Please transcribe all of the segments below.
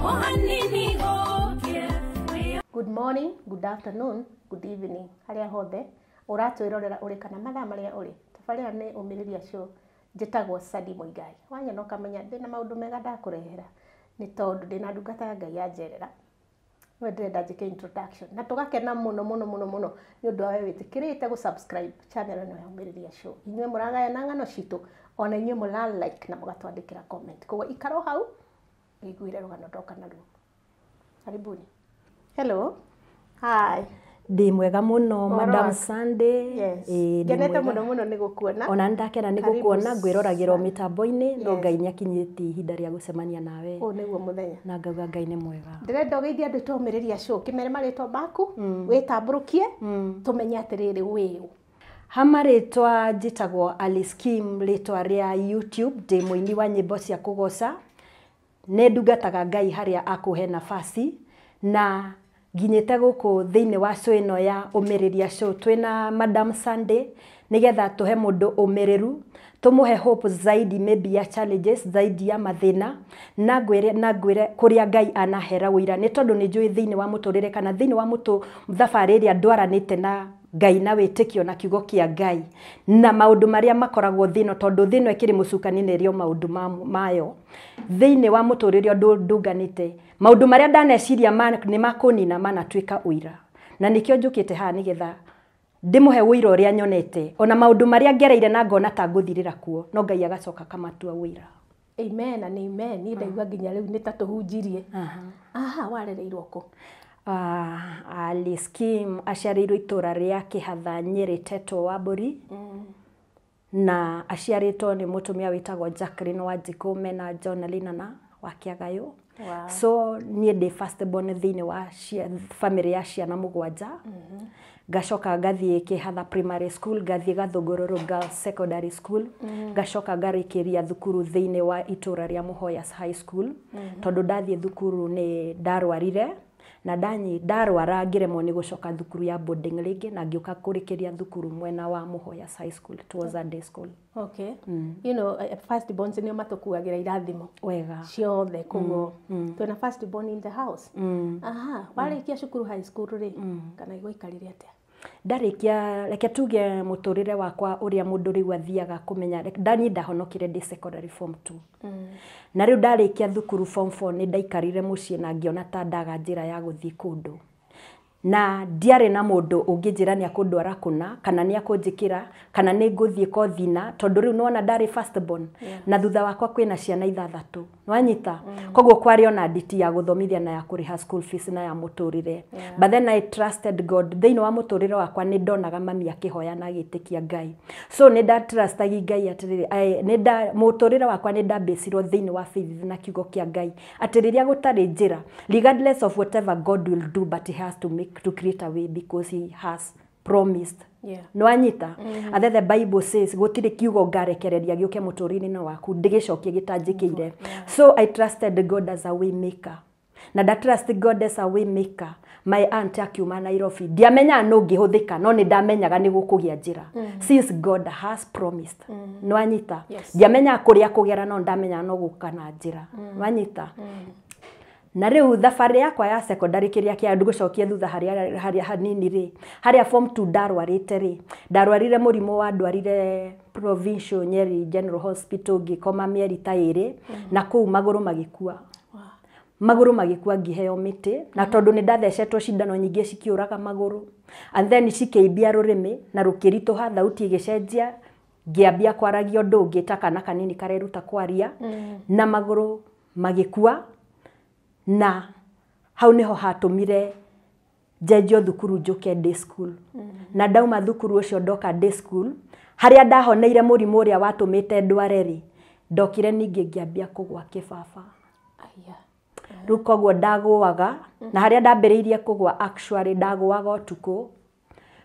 Good morning, good afternoon, good evening. Harĩa hothe ũratwĩrorera ũrĩ kana mathaa marĩa ũrĩ. Tabarĩra nĩ Ũmĩrĩria Show. Njĩtagwo Sadi Mũigai. Wanyona ũkamenya ndĩna maũndũ mega ndakũrehera nĩ tondũ ndĩna ndungata ya Ngai yanjerera. We ndĩrenda njĩke introduction na tũgakena mũno mũno mũno mũno nĩ ũndũ wa we wĩtĩkĩrĩte gũ subscribe channel ĩno ya Ũmĩrĩria Show. Inyuĩ mũragayana ng'ano citũ ona inyuĩ mũra like na mũgatwandĩkĩra comment. Koguo ikara o hau wĩiguĩre rũgano ndoka naruo. Karibuni. Hello. Hi. Ndĩ mwega mũno Ũhoro Madam waku? Sunday. Yes. Ĩĩ, ndĩ Ngenete mwega. mũno mũno nĩ gũkuona. Ona nĩ ndakena nĩ Karibu gũkuona, ngwĩroragĩra o sana. mĩtambo-inĩ, no Yes. Ngai nĩ akinyĩtie ihinda rĩa gũcemania nawe. Ũyũ nĩguo mũthenya. Na ngauga Ngai nĩ mwega. Ndĩrenda ũgeithie andũ ta Ũmĩrĩria Show, kĩmere marĩtwa maku, wĩtambũrũkie, tũmenye atĩrĩrĩ wĩ ũ. Hama rĩtwa njĩtagwo Alice Kim, rĩtwa rĩa YouTube, ndĩ mũini wa nyĩmbo cia kũgoca. Nĩ ndungataga Ngai harĩa akũhe nafasi, na nginyĩte gũkũ thĩinĩ wa show ĩno ya Ũmĩrĩria Show twĩna Madam Sunday nĩgetha tũhe mũndũ ũmĩrĩru, tũmũhe hope zaidi maybe ya challenges, zaidi ya mathĩna, na ngwĩre kũrĩa Ngai anahera ũira, nĩ tondũ nĩ njũĩ thĩinĩ wa mũtũrĩre kana thĩinĩ wa thabarĩ ĩrĩa ndwaranĩte na Ngai na wĩtĩkio na kiugo kĩa Ngai na maũndũ marĩa makoragwo thĩ ĩno, tondũ thĩ ĩno ĩkĩrĩ mũcukani na ĩrĩ o maũndũ mayo. Thĩinĩ wa mũtũrĩre ũndũ ndunganĩte, maũndũ marĩa ndaneciria nĩ makũnina manatuĩka ũira, na nĩkĩo njũkĩte haha nĩgetha ndĩmũhe ũira ũrĩa nyonete, ona maũndũ marĩa ngereire na ngona ta ngũthirĩra kuo, no Ngai agacoka akamatua ũira. Amen and amen. Niĩ ndaigua nginya rĩu nĩ ta tũhunjirie. Aha, warereirwo kũ? Alice Kim aciarĩirwo itũra rĩa Kĩhatha, Nyĩrĩ, Tetũ wa Mbũri. Na aciarĩtwo nĩ mũtumia wĩtagwo Jacqueline Wanjikũ mena John Linana wa Kĩagayũ. Wow. So niĩ ndĩ first born thĩinĩ wa family ya ciana mũgwanja. Ngacoka ngathiĩ Kĩhatha Primary School, ngathiĩ Gathũngũrũrũ Girls Secondary School, ngacoka ngarĩkĩria thukuru thĩinĩ wa itũra rĩa Mũhoyas High School. Tondũ ndathiĩ thukuru nĩ ndarwarire, na ndarwara ngĩremwo nĩ gũcoka thukuru ya boarding rĩngĩ, na ngĩũka kũrĩkĩria thukuru mwena wa Mũhoyas High School. It was a day school. Okay. You know, first borns nĩo matũkuagĩra irathimo. Wega. Ciothe koguo twĩna first born in the house. Aha, warĩkia cukuru high school rĩ, kana gwaikarire atĩa? Ndarĩkia, reke tuge mũtũrĩre wakwa ũrĩa mũndũ rĩu athiaga kũmenya, niĩ ndahonokire ndĩ secondary form 2. Na rĩu ndarĩkia thukuru form 4 nĩ ndaikarire mũciĩ na ngĩona ta ndaga njĩra ya gũthiĩ kũndũ. Na ndiarĩ na mũndũ ũngĩnjĩra nĩ akũndwara kũna, kana nĩ akũnjĩkĩra, kana nĩ ngũthiĩ kothi na, tondũ rĩu nĩwona ndarĩ first born. Na thutha wakwa kwĩna ciana ithathatũ. Nĩwanyita? Koguo kwarĩ ona nditi ya gũthomithia na ya kũrĩha school fees na ya mũtũrĩre. But then I trusted God. Thĩinĩ wa mũtũrĩre wakwa nĩ ndonaga mami akĩhoya na agĩtĩkia Ngai. So nĩ ndatrustagia Ngai atĩrĩrĩ, mũtũrĩre wakwa nĩ ndambĩcirwo thĩinĩ wa faith na kiugo kĩa Ngai. Atĩ rĩrĩa gũtarĩ njĩra, regardless of whatever God will do, but he has to make to create a way because he has promised. Nĩwanyita? And then the Bible says gũtirĩ kiugo ngarekereria gĩũke mũtũrĩre-inĩ waku ndĩgĩcokie gĩtanjĩkĩire. So I trusted God as a way maker. Na nda trust God as a way maker. My aunt akiuma Nairobi, ndiamenyaga nũ ngĩhũthĩka, no nĩ ndamenyaga nĩ gũkũgĩa njĩra. Since God has promised. Nĩwanyita? Yes. Ndiamenyaga kũrĩa kũgera, no ndamenyaga no gũka na njĩra. Nĩwanyita? Na rĩu thabarĩ yakwa ya secondary kĩrĩa kĩa ngũcokia thutha harĩa hanini rĩ, harĩa form 2 ndarwarĩte rĩ, ndarwarire mũrimũ wa ndwarire Provincial Nyeri General Hospital ngĩkoma mĩeri ta ĩrĩ, na kũu magũrũ magĩkua. Magũrũ magĩkua ngĩheo mĩtĩ, na tondũ nĩ ndathecetwo cindano nyingĩ cikĩũraga magũrũ. And then cikĩimbia rũrĩmĩ na rũkĩritũha, thauti ĩgĩcenjia, ngĩambia kwaragia ũndũ ũngĩ ta kana kanini kareruta kwaria, na magũrũ magĩkua. Na hau nĩho hatũmire njenjio thukuru njũke day school. Na ndauma thukuru ũcio ndoka day school, harĩa ndahoneire mũrimũ ũrĩa watũmĩte ndware rĩ, ndokire ningĩ ngĩambia kũgwa kĩbaba. Rĩu koguo ndagũaga, na harĩa ndambĩrĩirie kũgwa actually ndagũaga ũtukũ.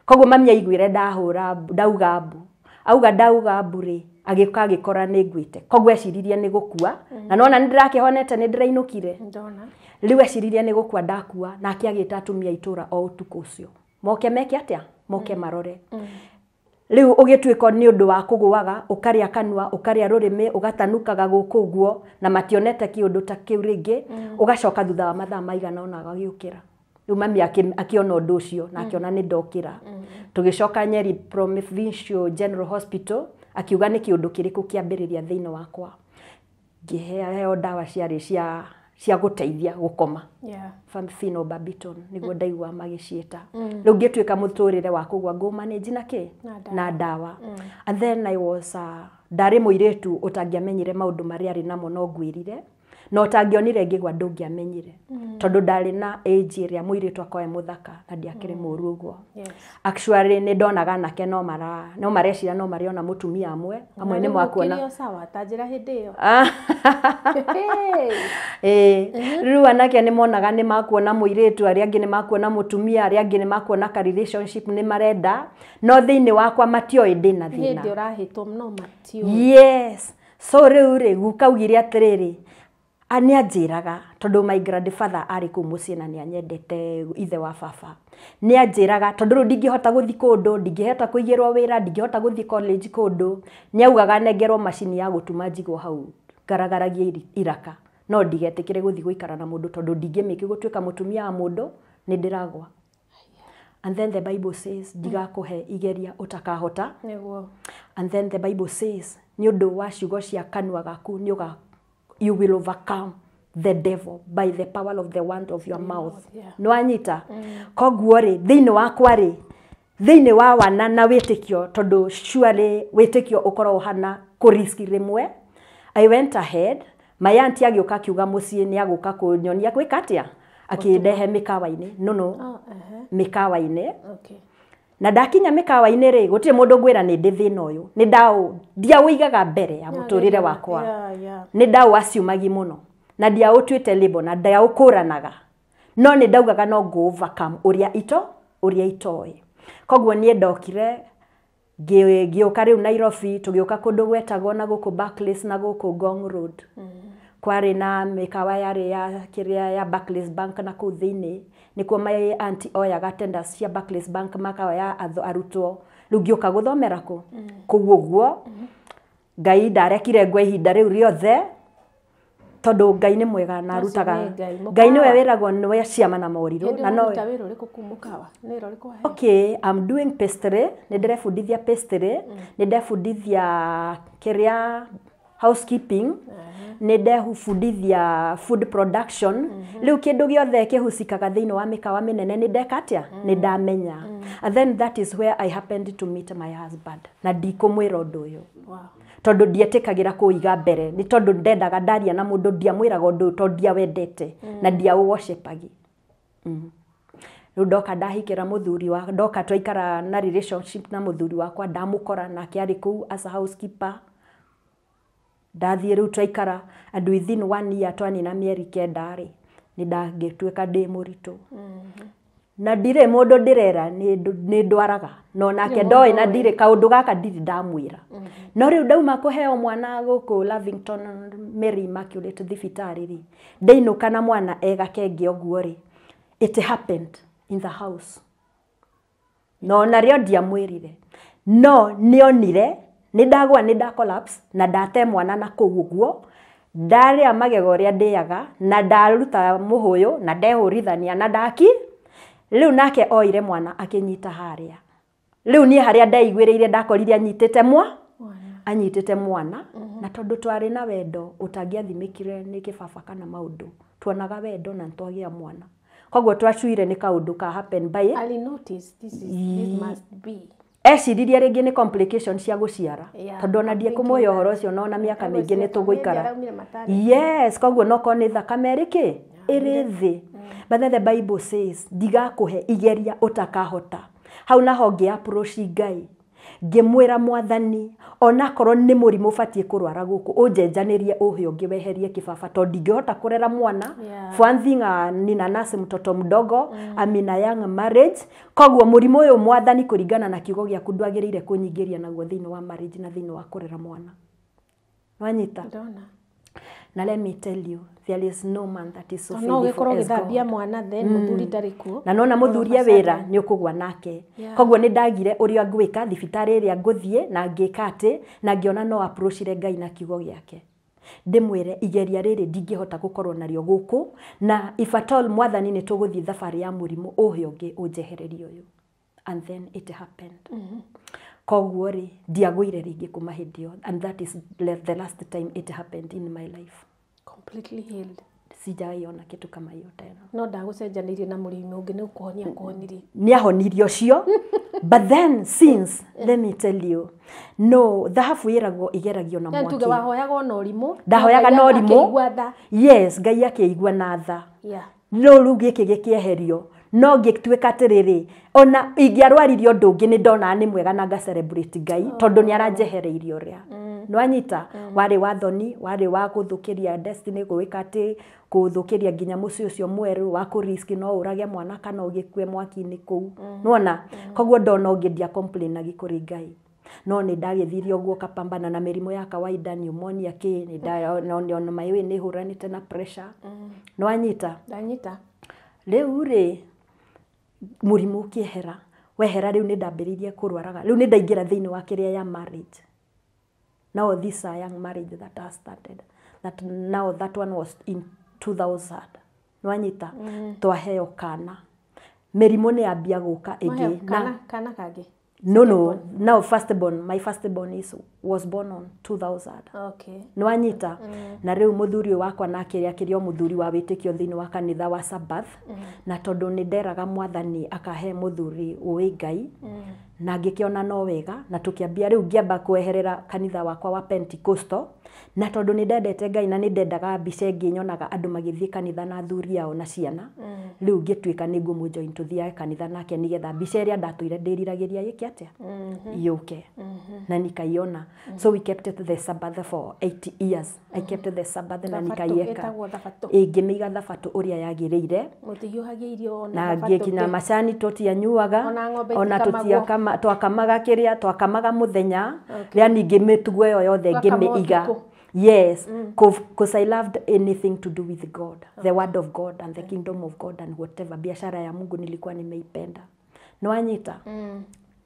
Koguo mami aiguire ndahũra ndauga mbu. Auga ndauga mbu rĩ, agĩũka agĩkora nĩ ngwĩte. Koguo eciririe nĩ gũkua, na nona nĩ ndĩrakĩhonete nĩ ndĩrainũkire. Ndona. Rĩu eciririe nĩ gũkua ndakua, nake agĩta atumia a itũũra o ũtukũ ũcio. Moke meke atĩa? Moke marore. Rĩu ũgĩtuĩka nĩ ũndũ wa kũgũaga, ũkarĩa kanua, ũkarĩa rũrĩmĩ, ũgatanukaga gũkũ ũguo, na mationete kĩũndũ ta kĩu rĩngĩ, ũgacoka thutha wa mathaa maigana ũna agagĩũkĩra. Rĩu mami akĩona ũndũ ũcio na akĩona nĩ ndokĩra. Tũgĩcoka Nyeri Provincial General Hospital, akiuga nĩ kĩũndũ kĩrĩkũ kĩambĩrĩria thĩinĩ wakwa. Ngĩheo ndawa ciarĩ cia gũteithia gũkoma. Phenobarbital nĩguo ndaigua magĩciĩta. Rĩu ngĩtuĩka mũtũrĩre wa kũgwa ngũmanage na kĩ? Na ndawa. And then I was ndarĩ mũirĩtu ũtangĩamenyire maũndũ marĩa arĩ namo no ngwĩrire, na ũtangĩonire ngĩgwa ndũngĩamenyire. Tondũ ndarĩ na age ĩrĩa mũirĩtu akoragwo e mũthaka na ndiakĩrĩ mũru ũguo. Actually nĩ ndonaga anake no mareciria no marĩona mũtumia amwe, amwe nĩ mwakuona. Ũkĩrĩ o sawa ta njĩra hĩndĩ ĩyo. Rĩu anake nĩ monaga nĩ makuona mũirĩtu, arĩa angĩ nĩ makuona mũtumia, arĩa angĩ nĩ makuona ka relationship nĩ marenda, no thĩinĩ wakwa matioĩ ndĩna thĩna. Hĩndĩ ũrahĩtwo no matiũĩ. Yes. So rĩu rĩ, guka augire atĩrĩrĩ, nĩ anjĩraga tondũ my grandfather arĩ kũu mũciĩ na nĩ anyendete ithe wa baba. Nĩ anjĩraga tondũ rĩu ndingĩhota gũthiĩ kũndũ, ndingĩhota kũigĩrwo wĩra, ndingĩhota gũthiĩ college kũndũ. Nĩ augaga nengerwo macini ya gũtuma njigwo hau ngaragaragie iraka. No ndigetĩkĩre gũthiĩ gũikara na mũndũ tondũ ndingĩmĩki gũtuĩka mũtumia wa mũndũ, nĩ ndĩragwa. And then the Bible says ndigakũhe igeria ũtakahota. Nĩguo. And then the Bible says nĩ ũndũ wa ciugo cia kanua gaku nĩ ũga you will overcome the devil by the power of the word of your mouth. Nĩ wanyita? Koguo rĩ, thĩinĩ wakwa rĩ, thĩinĩ wa wana na wĩtĩkio, tondũ surely wĩtĩkio ũkoragwo ũhana kũ risk rĩmwe. I went ahead, my auntie agĩũka akiuga mũciĩ nĩ agũka kũnyonia gwĩka atĩa, akĩndehe mĩkawa-inĩ. No, mĩkawa-inĩ. Na ndakinya mĩkawa-inĩ rĩ, gũtirĩ mũndũ ngwĩra nĩ ndĩ thĩna ũyũ. Nĩ ndiaũigaga mbere ya mũtũrĩre wakwa. Nĩ ndaũaciumagi mũno. Na ndiaũtuĩte label na ndiaũkũranaga. No nĩ ndaugaga no ngũ overcome ũrĩa itoĩ. Koguo niĩ ndokire ngĩũka rĩu Nairobi, tũgĩũka kũndũ gwetagwo na gũkũ Barclays na gũkũ Ngong Road. Kwarĩ na mĩkawa yarĩ ya kĩrĩa ya Barclays Bank na kũu thĩinĩ. Nĩkuo my auntie oyaga tenders cia Barclays Bank makaoya arutwo. Rĩu ngĩũka gũthomera kũ? Kũu ũguo. Ngai ndarekire ngwe ihinda rĩu rĩothe, tondũ Ngai nĩ mwega na arutaga. Ngai nĩwe wĩragwo nĩwe ciama na morirũ. Na no wĩra ũrĩkũ kũu mũkawa? Nĩ wĩra ũrĩkũ waheo? Okay, I'm doing pastry. Nĩ ndĩrebundithia pastry, nĩ ndebundithia kĩrĩa housekeeping, nĩ ndebundithia food production. Rĩu kĩndũ gĩothe kĩhusikaga thĩinĩ wa mĩkawa mĩnene nĩ ndeka atĩa? Nĩ ndamenya. And then that is where I happened to meet my husband. Na ndikũmwĩra ũndũ ũyũ. Tondũ ndietĩkagĩra kũiga mbere, nĩ tondũ ndendaga ndaria na mũndũ ndiamwĩraga ũndũ ũyũ tondũ ndiawendete na ndiaũworshipagi. Rĩu ndoka ndahikĩra mũthuri wa ndoka twaikara na relationship na mũthuri wakwa, ndamũkora nake arĩ kũu as a housekeeper. Ndathiĩ rĩu twaikara and within 1 year twanina mĩeri 9 rĩ, nĩ ndangĩtuĩka ndĩ mũritũ. Na ndirĩ mũndũ ndĩrera nĩ ndwaraga, no nake ndoĩ na ndirĩ kaũndũ gaka ndirĩ ndamwĩra. No rĩu ndauma kũheo mwana gũkũ Lavington Mary Immaculate thibitarĩ rĩ, ndeinũka na mwana e gakenge ũguo rĩ, it happened in the house. No narĩo ndiamwĩrire, no nĩonire nĩ ndagwa, nĩ nda collapse na ndate mwana na kũu ũguo, ndarĩa magego ũrĩa ndĩaga na ndaruta mũhũyũ na ndehũrithania na ndaki. Rĩu nake oire mwana akĩnyita harĩa. Rĩu niĩ harĩa ndeiguĩrĩire ndakorire anyitĩte anyitĩte mwana. Na tondũ twarĩ na wendo ũtangĩathimĩkire nĩ kĩbaba kana maũndũ, tuonaga wendo na nĩtwagĩa mwana. Koguo twacuire nĩ kaũndũ ka happen by I notice this must be. Eciririe rĩngĩ nĩ complication cia gũciara, tondũ ona ndiekũmũhe ũhoro ũcio no na mĩaka mĩingĩ nĩ tũgũikara. Yes, koguo no korwo nĩ thakame ĩrĩ ĩrĩ thĩ. But then the Bible says ndigakũhe igeria ũtakahota. Hau naho ngĩ approach Ngai, ngĩmwĩra Mwathani, onakorwo nĩ mũrimũ ũbatiĩ kũrwara gũkũ, ũnjenjanĩrie ũhe ũngĩ weherie kĩbaba, tondũ ndingĩhota kũrera mwana. For one thing, nina nurse mtoto mdogo, I'm in a young marriage. Koguo mũrimũ ũyũ Mwathani kũringana na kiugo gĩaku ndwagĩrĩire kũnyingĩria naguo thĩinĩ wa marriage na thĩinĩ wa kũrera mwana. Wanyita? Na let me tell you, there is no man that is so No faithful ũgĩkorwo as ũgĩthambia God. Mwana then mũthuri ndarĩ kuo. Na nona mũthuri e wĩra nĩ ũkũgwa nake. Koguo nĩ ndagire ũrĩa ngwĩka, thibitarĩ ĩrĩa ngũthiĩ na ngĩka atĩ, na ngĩona no approachire Ngai na kiugo gĩake, ndĩmwĩre igeria rĩrĩ ndingĩhota gũkorwo narĩo gũkũ, na if at all Mwathani nĩ tũgũthiĩ thabarĩ ya mũrimũ ũhe ũngĩ ũnjehererie ũyũ. And then it happened. Koguo rĩ, ndiagũire rĩngĩ kuma hĩndĩ ĩyo, and that is the last time it happened in my life. Completely healed. Sijaiona kitu kama hiyo tena. No ndagũcenjanĩirie na mũrĩmi ũngĩ, nĩ ũkũhonia kũhonirie. Nĩ ahonirie ũcio, but then since, let me tell you, no thahabu ĩragwo igeragio na Yani tuge mwaki. Wahoyaga ona ũrimũ. Ndahoyaga Ngai na ũrimũ. Akĩigua tha. Yes, Ngai akĩigua na tha. No rĩu gĩkĩ gĩkĩeherio, no ngĩtuĩka atĩrĩrĩ, ona ingĩarwaririe ũndũ ũngĩ nĩ ndonaga nĩ mwega na nga celebrate Ngai tondũ nĩ aranjehereirie ũrĩa nĩwanyita warĩ wa thoni, warĩ wa gũthũkĩria destiny, gwĩka atĩ gũthũkĩria nginya mũciĩ ũcio mwerũ wa kũ risk no ũrage mwana kana ũgĩkue mwaki-inĩ kũu, nĩwona. Koguo ndona ũngĩ ndia complainagi kũrĩ Ngai, no nĩ ndagĩthire ũguo kapambana na mĩrimũ ya kawaida, pneumonia kĩ, nĩ nda on my way nĩ hũranĩte na pressure, nĩwanyita. Ndanyita. Rĩu rĩ, mũrimũ ũkĩehera, wehera rĩu nĩ ndambĩrĩirie kũrwaraga. Rĩu nĩ ndaingĩra thĩinĩ wa kĩrĩa ya marriage. Now this a young marriage that has started, that now that one was in 2000, nĩwanyita. Twaheo kana, mĩrimũ nĩ yambia gũka ĩngĩ. Maheo kana kangĩ. No, now first born, my first born was born on 2000. Nĩwanyita. Na rĩu mũthuri ũyũ wakwa nake akĩrĩ o mũthuri wa wĩtĩkio thĩinĩ wa kanitha wa Sabbath, na tondũ nĩ nderaga Mwathani akahe mũthuri ũĩ Ngai, na ngĩkĩona no wega, na tũkĩambia rĩu ngĩamba kweherera kanitha wakwa wa Pentecostal, na tondũ nĩ ndendete Ngai na nĩ ndendaga mbica ĩngĩ nyonaga andũ magĩthiĩ kanitha na athuri ao na ciana, rĩu ngĩtuĩka nĩ ngũmũjoin tũthiage kanitha nake nĩgetha mbica ĩrĩa ndatũire ndĩriragĩria ĩke atĩa, yũke, na nikaiona. So we kept it the Sabbath for 80 years. I kept the Sabbath na Thabatũ, nikaieka. Ĩtagwo thabatũ. Ĩ, ngĩmĩiga thabatũ ũrĩa yagĩrĩire. Mũtihiũhagia irio ona Na thabatũ ngĩkinya macani tũtianyuaga. Ona ng'ombe Ona itikamagwo. tũtiakama, twakamaga kĩrĩa twakamaga mũthenya. Yani ngĩmĩtugo ĩyo yothe Ũgakama ngĩmĩiga. ũtukũ. Yes, because I loved anything to do with God, the word of God and the kingdom of God and whatever. Biashara ya Mungu nilikuwa nimeipenda, nĩwanyita.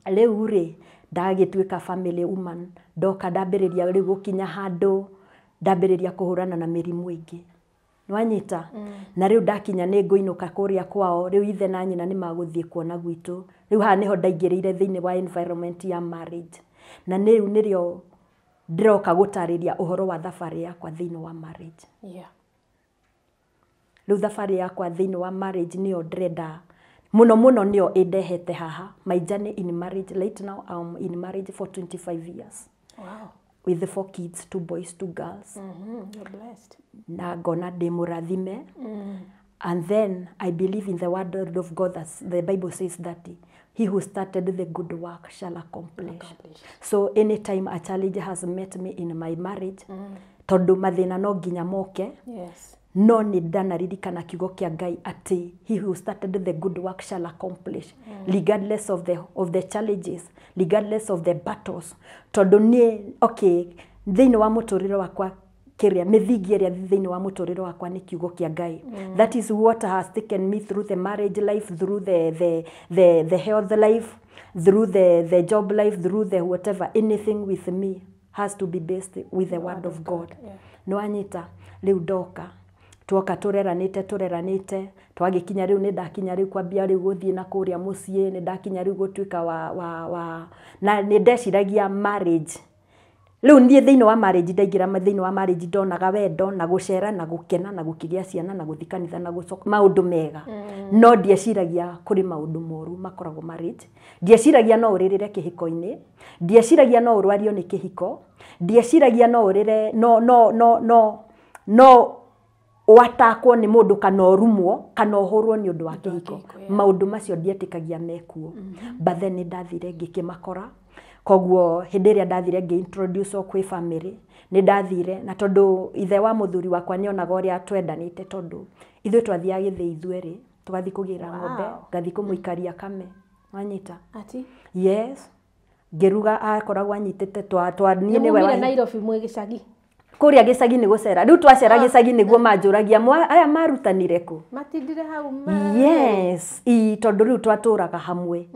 Rĩu rĩ, ndagĩtuĩka family woman, ndoka ndambĩrĩria rĩu gũkinya handũ ndambĩrĩria kũhũrana na mĩrimũ ĩngĩ, nĩwanyita. Na rĩu ndakinya nĩ ngũinũka kũrĩa kwao, rĩu ithe na nyina nĩ magũthiĩ kuona gwitũ. Rĩu haha nĩho ndaingĩrĩire thĩinĩ wa environment ya marriage, na rĩu nĩrĩo ndĩroka gũtarĩria ũhoro wa thabarĩ yakwa thĩinĩ wa marriage. Rĩu thabarĩ yakwa thĩinĩ wa marriage nĩyo ndĩrenda mũno mũno, nĩyo ĩndehete haha. My journey in marriage, right now I'm in marriage for 25 years with the four kids, two boys, two girls. You're blessed. Na ngona ndĩ mũrathime. And then I believe in the word of God, that the Bible says that he who started the good work shall accomplish. Accomplish. So anytime a challenge has met me in my marriage, tondũ mathĩna no nginya moke, no nĩ ndanaririkana kiugo kĩa Ngai atĩ he who started the good work shall accomplish, regardless of the challenges, regardless of the battles. Tondũ niĩ, okay, thĩinĩ wa mũtũrĩre wakwa, kĩrĩa mĩthingi ĩrĩa thĩinĩ wa mũtũrĩre wakwa nĩ kiugo kĩa Ngai. That is what has taken me through the marriage life, through the health life, through the job life, through the whatever. Anything with me has to be based with the word of God. Nĩwanyita. Rĩu ndoka tuoka tũreranĩte tũreranĩte, twagĩkinya rĩu nĩ ndakinya rĩu kwambia rĩu gũthiĩ na kũrĩa mũciĩ, nĩ ndakinya rĩu gũtuĩka wa na nĩ ndeciragia marriage. Rĩu niĩ thĩinĩ wa marriage, ndaingĩra thĩinĩ wa marriage ndonaga wendo na gũcera na gũkena na gũkĩgĩa ciana na gũthiĩ kanitha na gũcoka, maũndũ mega, no ndieciragia kũrĩ maũndũ moru makoragwo marriage. Ndieciragia no ũrĩrĩre kĩhiko-inĩ, ndieciragia no ũrwario nĩ kĩhiko, ndieciragia no ũrĩre no watakwo nĩ mũndũ kana ũrumwo kana ũhũrwo nĩ ũndũ wa kĩhiko. Kĩhiko, yeah. Maũndũ macio ndietĩkagia mekuo, but then nĩ ndathire ngĩkĩmakora. Koguo hĩndĩ ĩrĩa ndathire ngĩ-introduce kwĩ family, nĩ ndathire na tondũ ithe wa mũthuri wakwa nĩonaga ũrĩa twendanĩte, tondũ ithuĩ twathiaga gĩthĩi ithuerĩ, tũgathiĩ kũgĩra ng'ombe, ngathiĩ kũmũikaria kame, wanyita. Ati? Yes, ngĩruga akoragwo anyitĩte twa niĩ Nĩ nĩwe mumire Nairobi mwĩ gĩcagi? Kũrĩa gĩcagi nĩ gũcera. Rĩu twacera gĩcagi nĩguo manjũragia aya marutanire kũ. Matindire hau ma. Yes, tondũ rĩu twatũraga hamwe.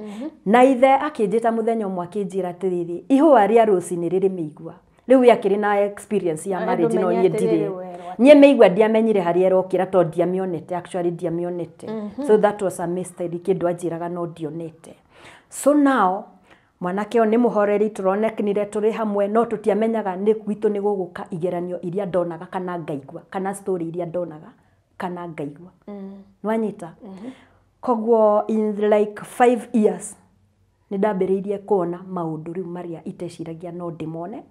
Na ithe akĩnjĩta mũthenya ũmwe akĩnjĩra atĩrĩrĩ, ihũa rĩa rũcinĩ rĩrĩ mĩigua. Rĩu we akĩrĩ na experience ya marriage no niĩ ndirĩ. Niĩ mĩigua ndiamenyire harĩa ĩrokĩra tondũ ndiamĩonete, actually ndiamĩonete. So that was a mystery, kĩndũ anjĩraga no ndionete. So now mwanake ũyũ nĩ mũhoreri, tũronekanire tũrĩ hamwe no tũtiamenyaga nĩ gwitũ nĩ gũgũka igeranio iria ndonaga kana ngaigua, kana story iria ndonaga kana ngaigua. Nĩwanyita? Koguo in like 5 years nĩ ndambĩrĩirie kuona maũndũ rĩu marĩa iteciragia no ndĩmone.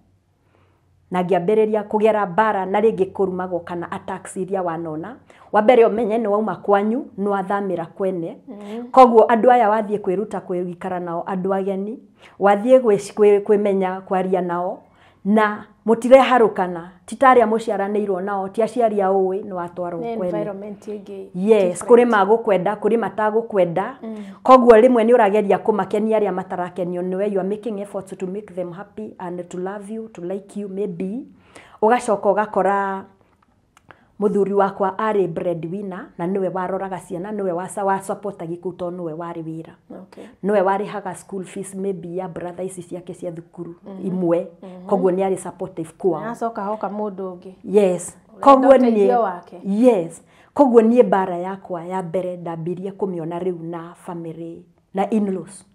Na ngĩambĩrĩria kũgera mbara na rĩngĩ kũrumagwo kana attacks iria wanona. Wa mbere ũmenye nĩ wauma kwanyu, nĩ wathamĩra kwene. Koguo andũ aya wathiĩ kwĩruta kwĩikara nao andũ ageni, wathiĩ kwĩmenya kwaria nao na mũtireharũkana, ti ta arĩa mũciaranĩirwo nao, ti aciari a ũĩ, nĩ watwarwo kwene. Environment ĩngĩ. Yes, kũrĩ magũkwenda, kũrĩ matagũkwenda. Koguo rĩmwe nĩ ũrageria kũmakenia arĩa matarakenio nĩwe, you are making efforts to make them happy and to love you, to like you maybe. Ũgacoka ũgakora mũthuri wakwa arĩ breadwinner na nĩwe waroraga ciana, nĩwe wasupportagia kũu tondũ nĩwe warĩ wĩra. Nĩwe warĩhaga school fees maybe ya brother ici ciake cia thukuru imwe. Koguo nĩ arĩ supportive kwao. Acoka hoka mũndũ ũngĩ. Yes. Koguo niĩ, yes. Koguo niĩ mbara yakwa ya mbere ndambirie kũmĩona rĩu na family na in-laws.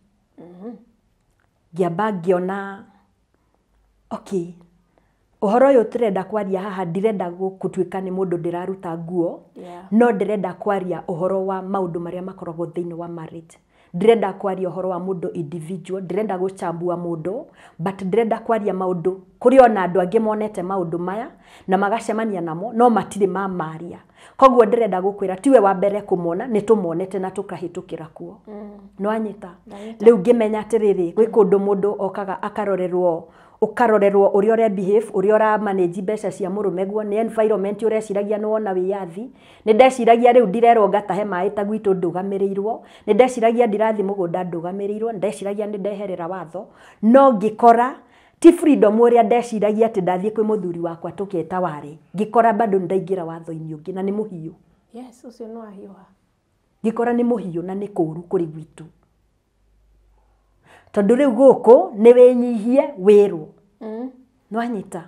Ngĩamba ngĩona okay, ũhoro ũyũ tũrenda kwaria haha ndirenda gũtuĩka nĩ mũndũ ndĩraruta nguo, no ndĩrenda kwaria ũhoro wa maũndũ marĩa makoragwo thĩinĩ wa marriage. Ndĩrenda kwaria ũhoro wa mũndũ individual, ndĩrenda gũchambua mũndũ, but ndĩrenda kwaria maũndũ kũrĩ ona andũ angĩ monete maũndũ maya na magacemania namo no matirĩ mamaria. Koguo ndĩrenda gũkwĩra tiwe wa mbere kũmona, nĩ tũmonete na tũkahĩtũkĩra kuo. Nĩwanyita? Rĩu ngĩmenya atĩrĩrĩ, gwĩ kũndũ mũndũ okaga akarorerwo, ũkarorerwo ũrĩa ũre behave, ũrĩa ũra manage mbeca cia mũrũme guo, nĩ environment ũreciragia nĩ wona wĩyathi. Nĩ ndeciragia rĩu ndirerwo ngatahe maĩ ta gwitũ ndũgamĩrĩirwo, nĩ ndeciragia ndirathiĩ mũgũnda ndũgamĩrĩirwo, nĩ ndeciragia nĩ ndeherera watho, no ngĩkora ti freedom ũrĩa ndeciragia atĩ ndathiĩ kwĩ mũthuri wakwa tũketa warĩ, ngĩkora bado nĩndaingĩra watho-inĩ ũngĩ na nĩ mũhiũ. Yes, ũcio nĩ wahiũha. Ngĩkora nĩ mũhiũ na nĩ kũũru kũrĩ gwitũ. Tondũ rĩu gũkũ nĩ wĩnyihie wĩrwo. Nĩwanyita?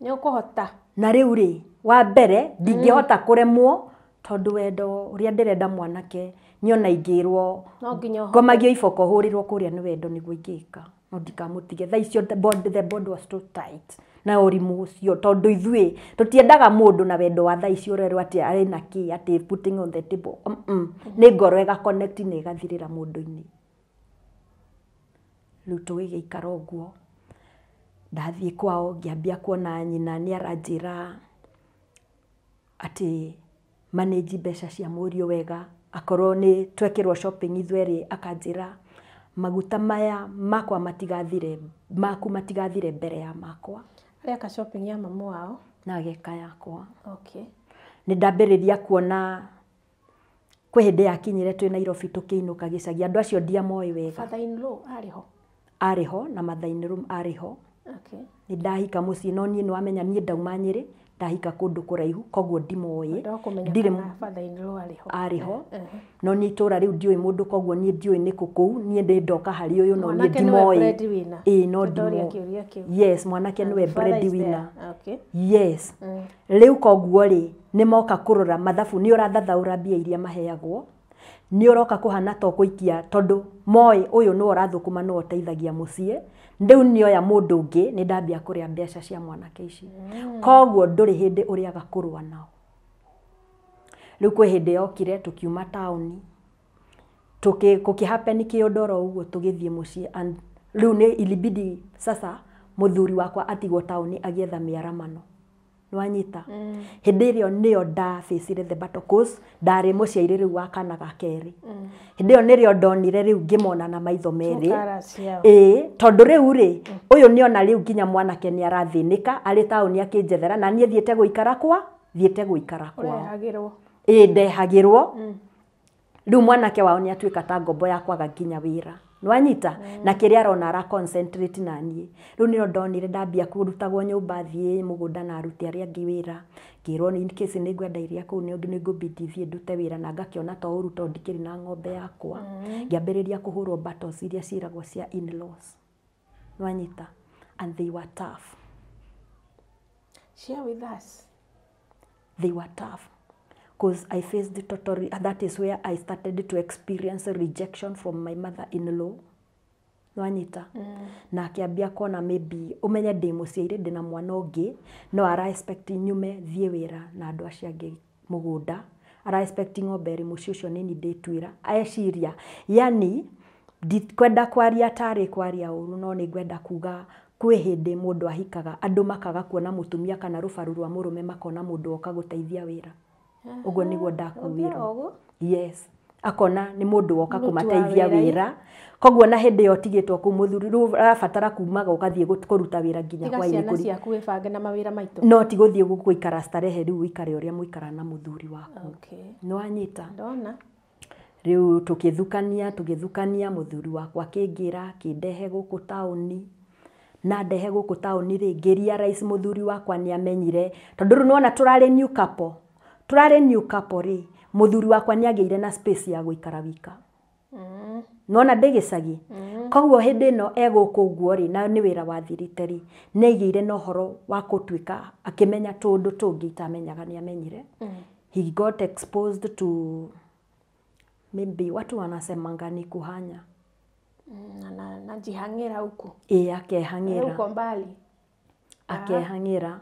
Nĩ ũkũhota. Na rĩu rĩ, wa mbere ndingĩhota kũremwo tondũ wendo ũrĩa ndĩrenda mwanake niĩ ona ingĩrwo no nginya ũhote. Ngomagio iboko hũrĩrwo kũrĩa nĩ wendo nĩguo ingĩka, no ndikamũtige. Thaa icio the bond was too tight na ũrimũ ũcio, tondũ ithuĩ tũtiendaga mũndũ na wendo wa thaa icio ũrerwo atĩ arĩ na kĩ, atĩ putting on the table. Nĩ ngoro ĩga connect na ĩgathirĩra mũndũ-inĩ. Rĩu tũgĩgĩikara ũguo, ndathiĩ kwao ngĩambia kuona nyina nĩ aranjĩra atĩ manage mbeca cia mũriũ wega, akorwo nĩ twekĩrwo shopping ithuerĩ akanjĩra maguta maya makwa matigathire, maku matigathire mbere ya makwa. Areka shopping ya mamu wao? Na ageka yakwa. Okay. Nĩ ndambĩrĩria kuona kwĩ hĩndĩ yakinyire twĩ Nairobi tũkĩinũka gĩcagi, andũ acio ndiamoĩ wega. Father in law arĩ ho? Arĩ ho na mother in law arĩ ho. Okay. Nĩ ndahika mũciĩ no niĩ nĩwamenya niĩ ndauma Nyĩrĩ, ndahika kũndũ kũraihu koguo ndimoĩ. Ndirĩ father in law arĩ ho. Arĩ ho. No niĩ itũra rĩu ndiũĩ mũndũ koguo niĩ ndiũĩ nĩkũ kũu, niĩ ndĩ ndoka harĩ ũyũ no niĩ ndimoĩ. Ĩĩ no ndimoĩ. Yes, mwanake nĩwe breadwinner. Okay. Yes. Rĩu koguo rĩ, nĩ moka kũrora mathabu, nĩ ũrathathaũra mbia iria maheagwo, nĩ ũroka kũhana ta ũgũikia tondũ moĩ ũyũ nĩwe ũrathũkũma nĩwe ũteithagia mũciĩ. Rĩu nĩoya mũndũ ũngĩ, nĩ ndambia kũrĩa mbeca cia mwanake ici. Koguo ndũrĩ hĩndĩ ũrĩaga kũrũa nao. Rĩu kwĩ hĩndĩ yokire tũkiuma taũni, gũkĩ happen kĩũndũ oro ũguo tũgĩthiĩ mũciĩ and rĩu nĩ ilibidi sasa mũthuri wakwa atigwo taũni agĩetha mĩaramano. Nĩwanyita? Hĩndĩ ĩrĩa nĩyo ndabĩcire the battle cause ndarĩ mũciairĩ rĩu wa kana ga kerĩ. Hĩndĩ ĩyo nĩrĩo ndonire rĩu ngĩmona na maitho merĩ. Ĩĩ, tondũ rĩu rĩ, ũyũ nĩona rĩu nginya mwanake nĩ arathĩnĩka arĩ taũni akĩnjethera na niĩ thiĩte gũikara kwa, thiĩte gũikara kwao. Ĩĩ, ndehagĩrwo. Rĩu mwanake wao nĩ atuĩka ta ngombo ya kwaga nginya wĩra. Nĩwanyita? Na kĩrĩa arona ara concentrate na niĩ. Rĩu nĩrĩo ndonire ndambia kũrutagwo nyũmba thiĩ mũgũnda na aruti arĩa angĩ wĩra. Ngĩrwo in case nĩ ngwenda iria kũu nĩ ngũbidi thiĩ ndute wĩra na ngakĩona to ũru tondũ ndikĩrĩ na ng'ombe yakwa. Ngĩambĩrĩria kũhũrwo battles iria ciĩragwo cia in-laws. Nĩwanyita? And they were tough. Share with us. They were tough. Because I faced the total, that is where I started to experience rejection from my mother-in-law. Nwanyita. Na akĩambia kuona maybe ũmenye ndĩ mũciaire ndĩna mwana ũngĩ no ara expect nyume thiĩ wĩra na andũ acio angĩ mũgũnda, ara expect ng'ombe ĩrĩ mũciĩ ũcio nĩni ndĩtuĩra. Eciria yani ndikwenda kwaria tarĩ kwaria ũru no nĩ ngwenda kuga kwĩ hĩndĩ mũndũ ahikaga andũ makaga kuona mũtumia kana rũbaru rwa mũrũme makona mũndũ woka gũteithia wĩra. Ũguo nĩguo ndakuĩrwo. Yes. Akona nĩ mũndũ woka kũmateithia wĩra. Koguo na hĩndĩ ĩyo tigĩtwo kũu mũthuri rĩu arabatara kumaga ũgathiĩ kũruta wĩra nginya hwaĩ-inĩ. Tiga ciana ciaku wĩbange na mawĩra maitũ. No ti gũthiĩ gũikara starehe rĩu ũikare ũrĩa mũikara na mũthuri waku. Nĩwanyita? Ndona. Rĩu tũgĩthukania mũthuri wakwa akĩngĩra akĩndehe gũkũ taũni. Na ndehe gũkũ taũni rĩ ngĩ realize mũthuri wakwa nĩ amenyire tondũ rĩu nĩwona tũrarĩ new couple. Tũrarĩ new couple rĩ mũthuri wakwa nĩ agĩire na space ya gũikara wika. Nona ndĩ gĩcagi. Koguo hĩndĩ ĩno egũkũ ũguo rĩ na nĩ wĩra wathirĩte rĩ nĩ aigĩire na ũhoro wa gũtuĩka akĩmenya tũũndũ tũngĩ itamenyaga nĩ amenyire. He got exposed to maybe watu wanasemanga ni kuhanya. Na njihang'ĩra huku. Ĩĩ akehang'ĩra. Uko mbali. Akehang'ĩra.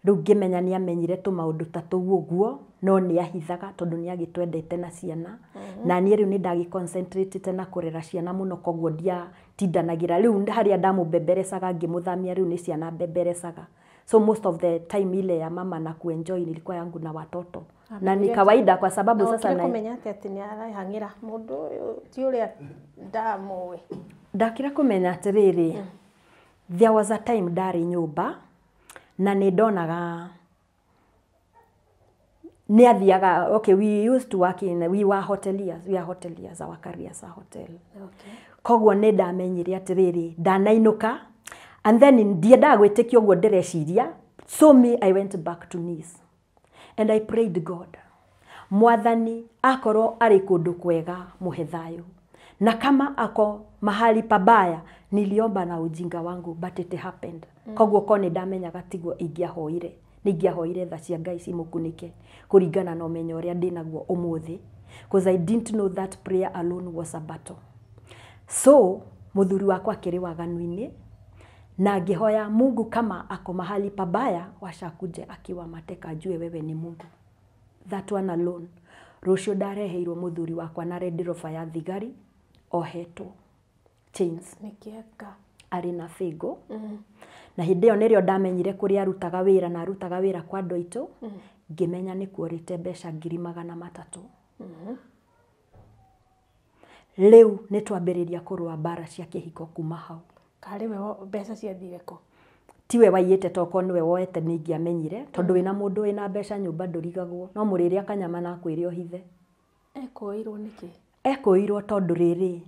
Rĩu ngĩmenya nĩ amenyire tũmaũndũ ta tũu ũguo no nĩ ahithaga tondũ nĩ agĩtwendete na ciana. Na niĩ rĩu nĩ ndagĩ-concentrate na kũrera ciana mũno koguo ndiatindanagĩra. Rĩu harĩa ndamũbemberecaga ngĩmũthamia rĩu nĩ ciana mbemberecaga. So most of the time ile ya mama na kuenjoy nilikuwa yangu na watoto. Na ni kawaida kwa sababu sasa na kumenya atĩ nĩ arahang'ĩra mũndũ ũyũ ti ũrĩa ndamũĩ. Ndakĩra kũmenya atĩrĩrĩ, there was a time ndarĩ nyũmba na nĩ ndonaga nĩ athiaga. Okay, we used to work in, we were hoteliers, we are hoteliers, our careers are hotel. Koguo nĩ ndamenyire atĩrĩrĩ ndanainũka and then ndiendaga gwĩtĩkia ũguo ndĩreciria. So me I went back to knees and I prayed God, Mwathani akorwo arĩ kũndũ kwega mũhe thayũ, na kama ako mahali pabaya niliomba na ujinga wangu but it happened. Koguo ko nĩ ndamenyaga tiguo ingĩahoire, nĩ ingĩahoire tha cia Ngai cimũkunĩke kũringana na ũmenyo ũrĩa ndĩnaguo ũmũthĩ, because I didn't know that prayer alone was a battle. So mũthuri wakwa akĩrĩ waganu-inĩ na ngĩhoya Mungu kama ako mahali pabaya wacha akuje akiwa mateka ajue wewe ni Mungu. That one alone. Rũciũ ndareheirwo mũthuri wakwa na Red Rover ya thigari ohetwo chains. Nĩkĩeka. Arĩ na bĩngũ. Na hĩndĩ ĩyo nĩrĩo ndamenyire kũrĩa arutaga wĩra na arutaga wĩra kwa andũ aitũ. Ngĩmenya nĩ kuorĩte mbeca 300,000. Rĩu nĩ twambĩrĩria kũrũa mbara cia kĩhiko kuma hau. Karĩ we mbeca ciathire kũ? Tiwe waiyĩte tokorwo nĩwe woete nĩ ingĩamenyire tondũ wĩna mũndũ wĩna mbeca nyũmba ndũrigagwo no mũrĩre kanyama na akwĩre ũhithe. Ekũĩirwo nĩkĩ? Ekũĩirwo tondũ rĩrĩ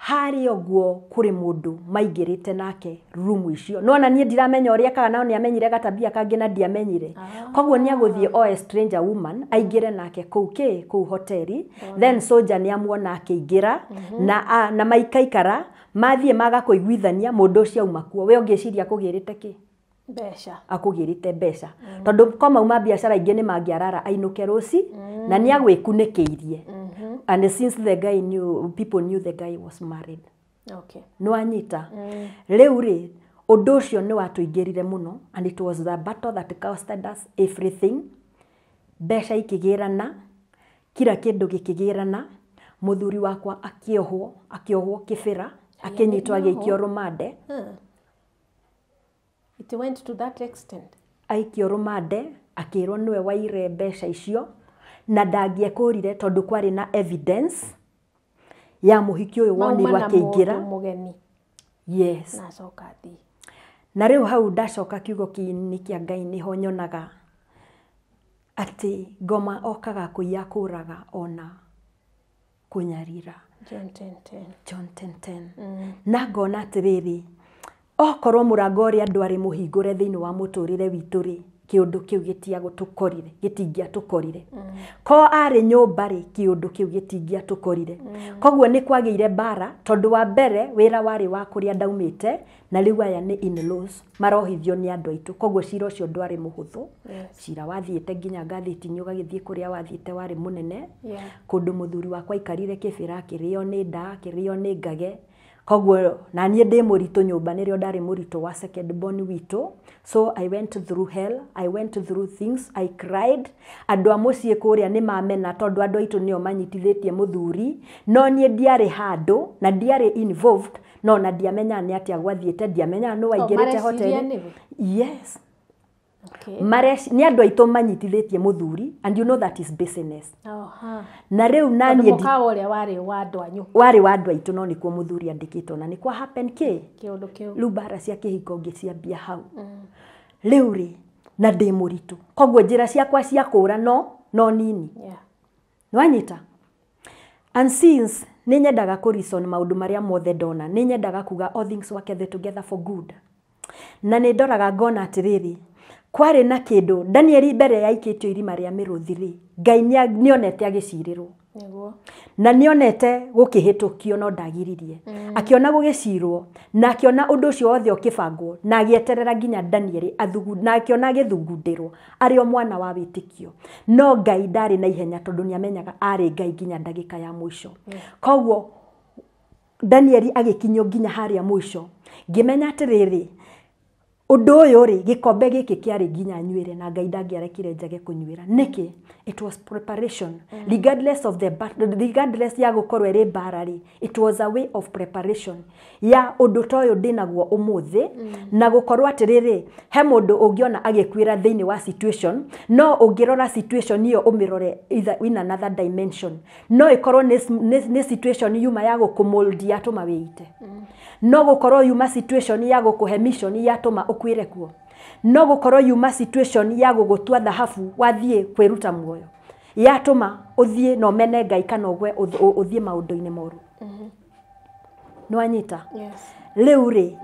harĩa ũguo kũrĩ mũndũ maingĩrĩte nake room icio. Nĩwona niĩ ndiramenya ũrĩa ekaga nao nĩ amenyire gatabia kangĩ na ndiamenyire. Koguo nĩ agũthiĩ oe stranger woman aingĩre nake kũu kĩ kũu hoteli. Then soldier nĩ amuona akĩingĩra na maikaikara mathiĩ maga kũiguithania mũndũ ũcio auma kuo. We ũngĩciria akũgĩrĩte kĩ? Mbeca. Akũgĩrĩte mbeca. Tondũ ko mauma biacara ingĩ nĩ mangĩarara ainũke rũci na nĩ agwĩkunĩkĩirie. And since the guy knew, people knew the guy was married. Okay. Nĩwanyita? Rĩu rĩ ũndũ ũcio nĩ watũingĩrire mũno and it was the battle that costed us everything. Mbeca ikĩgĩrana, kila kĩndũ gĩkĩgĩrana. Mũthuri wakwa akĩohwo, akĩohwo kĩbĩra, akĩnyitwo agĩikio rũmande. It went to that extent. Aikio rũmande, akĩrwo nĩwe waire mbeca icio na ndangĩekũrire tondũ kwarĩ na evidence ya mũhiki ũyũ wonirwo akĩingĩra. Yes. Na acoka athiĩ. Na rĩu hau ndacoka kiugo kĩinĩ kĩa Ngai nĩho nyonaga atĩ ngoma okaga kũiya kũraga ona kũnyarira. John 10:10. John 10:10. Na ngona atĩrĩrĩ, okorwo mũrango ũrĩa ndwarĩ mũhingũre thĩinĩ wa mũtũrĩre witũ rĩ, kĩũndũ kĩu gĩtiagũtũkorire, gĩtingĩatũkorire. Ko arĩ nyũmba rĩ, kĩũndũ kĩu gĩtingĩatũkorire. Koguo nĩ kwagĩire mbara, tondũ wa mbere wĩra warĩ wa kũrĩa ndaumĩte, na rĩu aya nĩ in-laws marohithio nĩ andũ aitũ, koguo cira ũcio ndwarĩ mũhũthũ. Cira wathiĩte nginya ngathĩti-inĩ ũgagĩthiĩ kũrĩa wathiĩte warĩ mũnene. Kũndũ mũthuri wakwa aikarire kĩbĩra akĩrĩo nĩ nda, akĩrĩo nĩ ngage. Koguo na niĩ ndĩ mũritũ nyũmba nĩrĩo ndarĩ mũritũ wa second born witũ. So I went through hell, I went through things, I cried. Andũ a mũciĩ kũrĩa nĩ mamena tondũ andũ aitũ nĩo manyitithĩtie mũthuri, no niĩ ndiarĩ handũ na ndiarĩ involved, no na ndiamenyaga nĩ atĩa gwathiĩte, ndiamenyaga nũ waingĩrĩte hoteli. Yes. Okay. Nĩ andũ aitũ manyitithĩtie mũthuri, and you know that is business. Na rĩu na niĩ mũkawa ũrĩa warĩ wa andũ anyu. Warĩ wa andũ aitũ, no nĩkuo mũthuri andĩkĩtwo, na nĩkwa happen kĩ? Kĩũndũ kĩu. Rĩu mbara cia kĩhiko ngĩciambia hau. Rĩu rĩ, na ndĩ mũritũ. Koguo njĩra ciakwa cia kũũra no nini. Nĩwanyita? And since nĩ nyendaga kũ reason maũndũ marĩa mothe ndona, nĩ nyendaga kuga all things work together for good. Na nĩ ndoraga ngona atĩrĩrĩ, kwarĩ na kĩndũ Danieli mbere yaikĩtio irima rĩa mĩrũthi rĩ, Ngai nĩonete agĩcirĩrwo. Na nĩonete gũkĩhĩtũkio no ndagiririe. Akĩona gũgĩcirwo na akĩona ũndũ ũcio wothe ũkĩbangwo na agĩeterera nginya Danieli na akĩona agĩthugundĩrwo arĩ o mwana wa wĩtĩkio. No Ngai ndarĩ na ihenya tondũ nĩamenyaga arĩ Ngai nginya ndagĩka ya mũico. Koguo Danieli agĩkinyio nginya harĩa mũico. Ngĩmenya atĩrĩrĩ, ũndũ ũyũ rĩ, gĩkombe gĩkĩ kĩarĩ nginya nyuĩre na Ngai ndangĩarekire njage kũnyuĩra. Nĩkĩ? It was preparation. Regardless of the regardless ya gũkorwo ĩrĩ mbara rĩ, it was a way of preparation ya ũndũ ta ũyũ ndĩnaguo ũmũthĩ, na gũkorwo atĩrĩrĩ, he mũndũ ũngĩona agĩkuĩra thĩinĩ wa situation, no ũngĩrora situation ĩyo ũmĩrore either in another dimension. No ĩkorwo nĩ situation yuma ya gũkũmold yatũma wĩite. No gũkorwo yuma situation ya gũkũhe mission yatũma ũkuĩre kuo. No gũkorwo yuma situation ya gũgũtua thahabu wathiĩ kwĩruta muoyo yatũma ũthiĩ na ũmene Ngai kana ũgwe ũthiĩ maũndũ-inĩ moru. Nĩwanyita? Rĩu rĩ,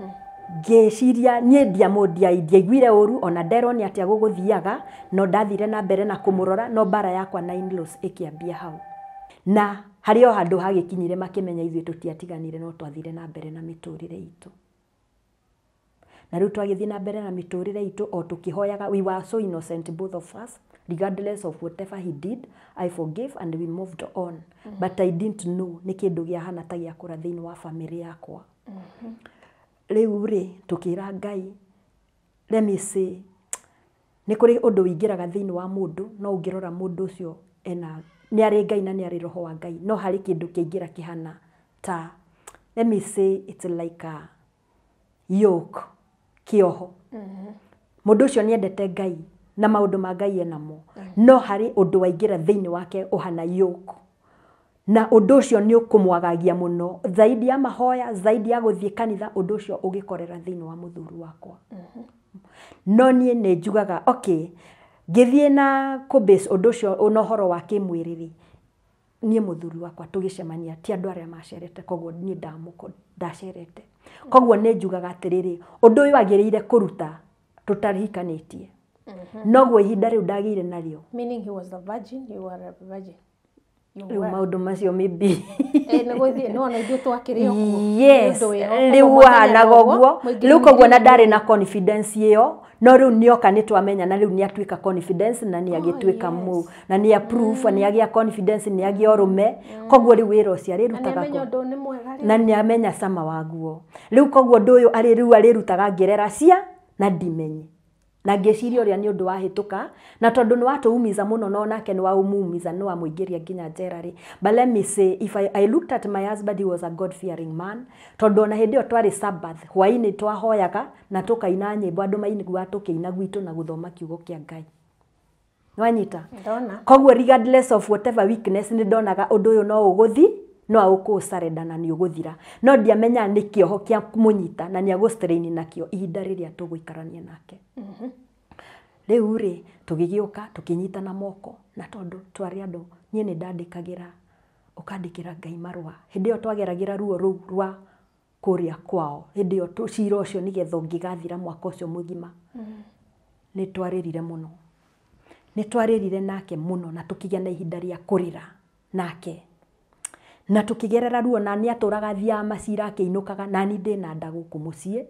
ngĩciria niĩ ndiaiguire ũru ona nderwo nĩ atĩa gũgũthiaga, no ndathire na mbere na kũmũrora, no mbara yakwa na in-laws ĩkĩambia hau. Na harĩ o handũ hagĩkinyire makĩmenya ithuĩ tũtiatiganire, no twathire na mbere na mĩtũrĩre itũ. Na rĩu twagĩthiĩ na mbere na mĩtũrĩre itũ o tũkĩhoyaga. We were so innocent, both of us, regardless of whatever he did. I forgave and we moved on. But I didn't know nĩ kĩndũ gĩahana ta gĩakũra thĩinĩ wa family yakwa. Rĩu rĩ, tũkĩra Ngai, let me say, nĩ kũrĩ ũndũ ũingĩraga thĩinĩ wa mũndũ, no ũngĩrora mũndũ ũcio ena nĩ arĩ Ngai na nĩ arĩ roho wa Ngai, no harĩ kĩndũ kĩaingĩra kĩhana ta, let me say, it's like a yoke, kĩoho. Mũndũ ũcio nĩendete Ngai na maũndũ ma Ngai enamo, no harĩ ũndũ waingĩra thĩinĩ wake ũhana yoke, na ũndũ ũcio nĩ ũkũmwagagia mũno, zaidi ya mahoya, zaidi ya gũthiĩ kanitha, ũndũ ũcio ũgĩkorera thĩinĩ wa mũthuri wakwa. No niĩ nĩ njugaga okay, ngĩthiĩ na kũ-base ũndũ ũcio na ũhoro wa kĩmwĩrĩ rĩ, niĩ mũthuri wakwa tũgĩcemania ti andũ arĩa macerete, koguo niĩ ndacerete. Koguo nĩ njugaga atĩrĩrĩ, ũndũ ũyũ wagĩrĩire kũruta tũtarihikanĩtie. Noguo ihinda rĩu ndagĩire narĩo. Meaning he was a virgin, you were a virgin. Rĩu maũndũ macio maybe. Nĩgũthiĩ, nĩwona ithuĩ twakĩrĩ o kuo. Yes, rĩu wahanaga ũguo. Rĩu koguo na ndarĩ na confidence ĩyo, no rĩu nĩoka nĩtwamenya, na rĩu nĩatuĩka confidence, na nĩagĩtuĩka na nĩ approve, nĩagĩa confidence, nĩagĩa ũrũme. Koguo rĩu wĩra ũcio arĩrutaga Na nĩamenya ũndũ nĩ mwega rĩu. Na nĩamenya cama waguo. Rĩu koguo ũndũ ũyũ rĩu arĩrutaga ngĩrera cia na ndimenye. Na ngĩciria ũrĩa nĩ ũndũ wahĩtũka, na tondũ nĩ watũumiza mũno, no nake nĩ waumumiza, nĩ wamũingĩria nginya njera rĩ. But let me say, if I looked at my husband, he was a God-fearing man. Tondũ ona hĩndĩ ĩyo twarĩ Sabbath, hwaĩ-inĩ twahoyaga na tũkaina nyĩmbo, andũ maiguaga tũkĩina gwitũ na gũthoma kiugo kĩa Ngai. Nĩwanyita? Ndona. Koguo regardless of whatever weakness, nĩ ndonaga ũndũ ũyũ no ũgũthi, no agũkũcarenda na nĩ ũgũthira. No ndiamenyaga nĩ kĩoho kĩa kũmũnyita na nĩ agũ-strain nakĩo ihinda rĩrĩa tũgũikarania nake. Rĩu rĩ, tũgĩgĩũka tũkĩnyitana moko, na tondũ twarĩ andũ, niĩ nĩ ndandĩkagĩra Ũkandĩkĩra Ngai marũa. Hĩndĩ ĩyo twageragĩra ruo rũu rwa kũrĩa kwao. Hĩndĩ ĩyo cira ũcio nĩgetha ũngĩgathira mwaka ũcio mũgima. Nĩ twarĩrire mũno. Nĩ twarĩrire nake mũno na tũkĩgĩa na ihinda rĩa kũrĩra nake. Na tũkĩgerera ruo na nĩ atũraga athiaga macira akĩinũkaga na niĩ ndĩna nda gũkũ mũciĩ.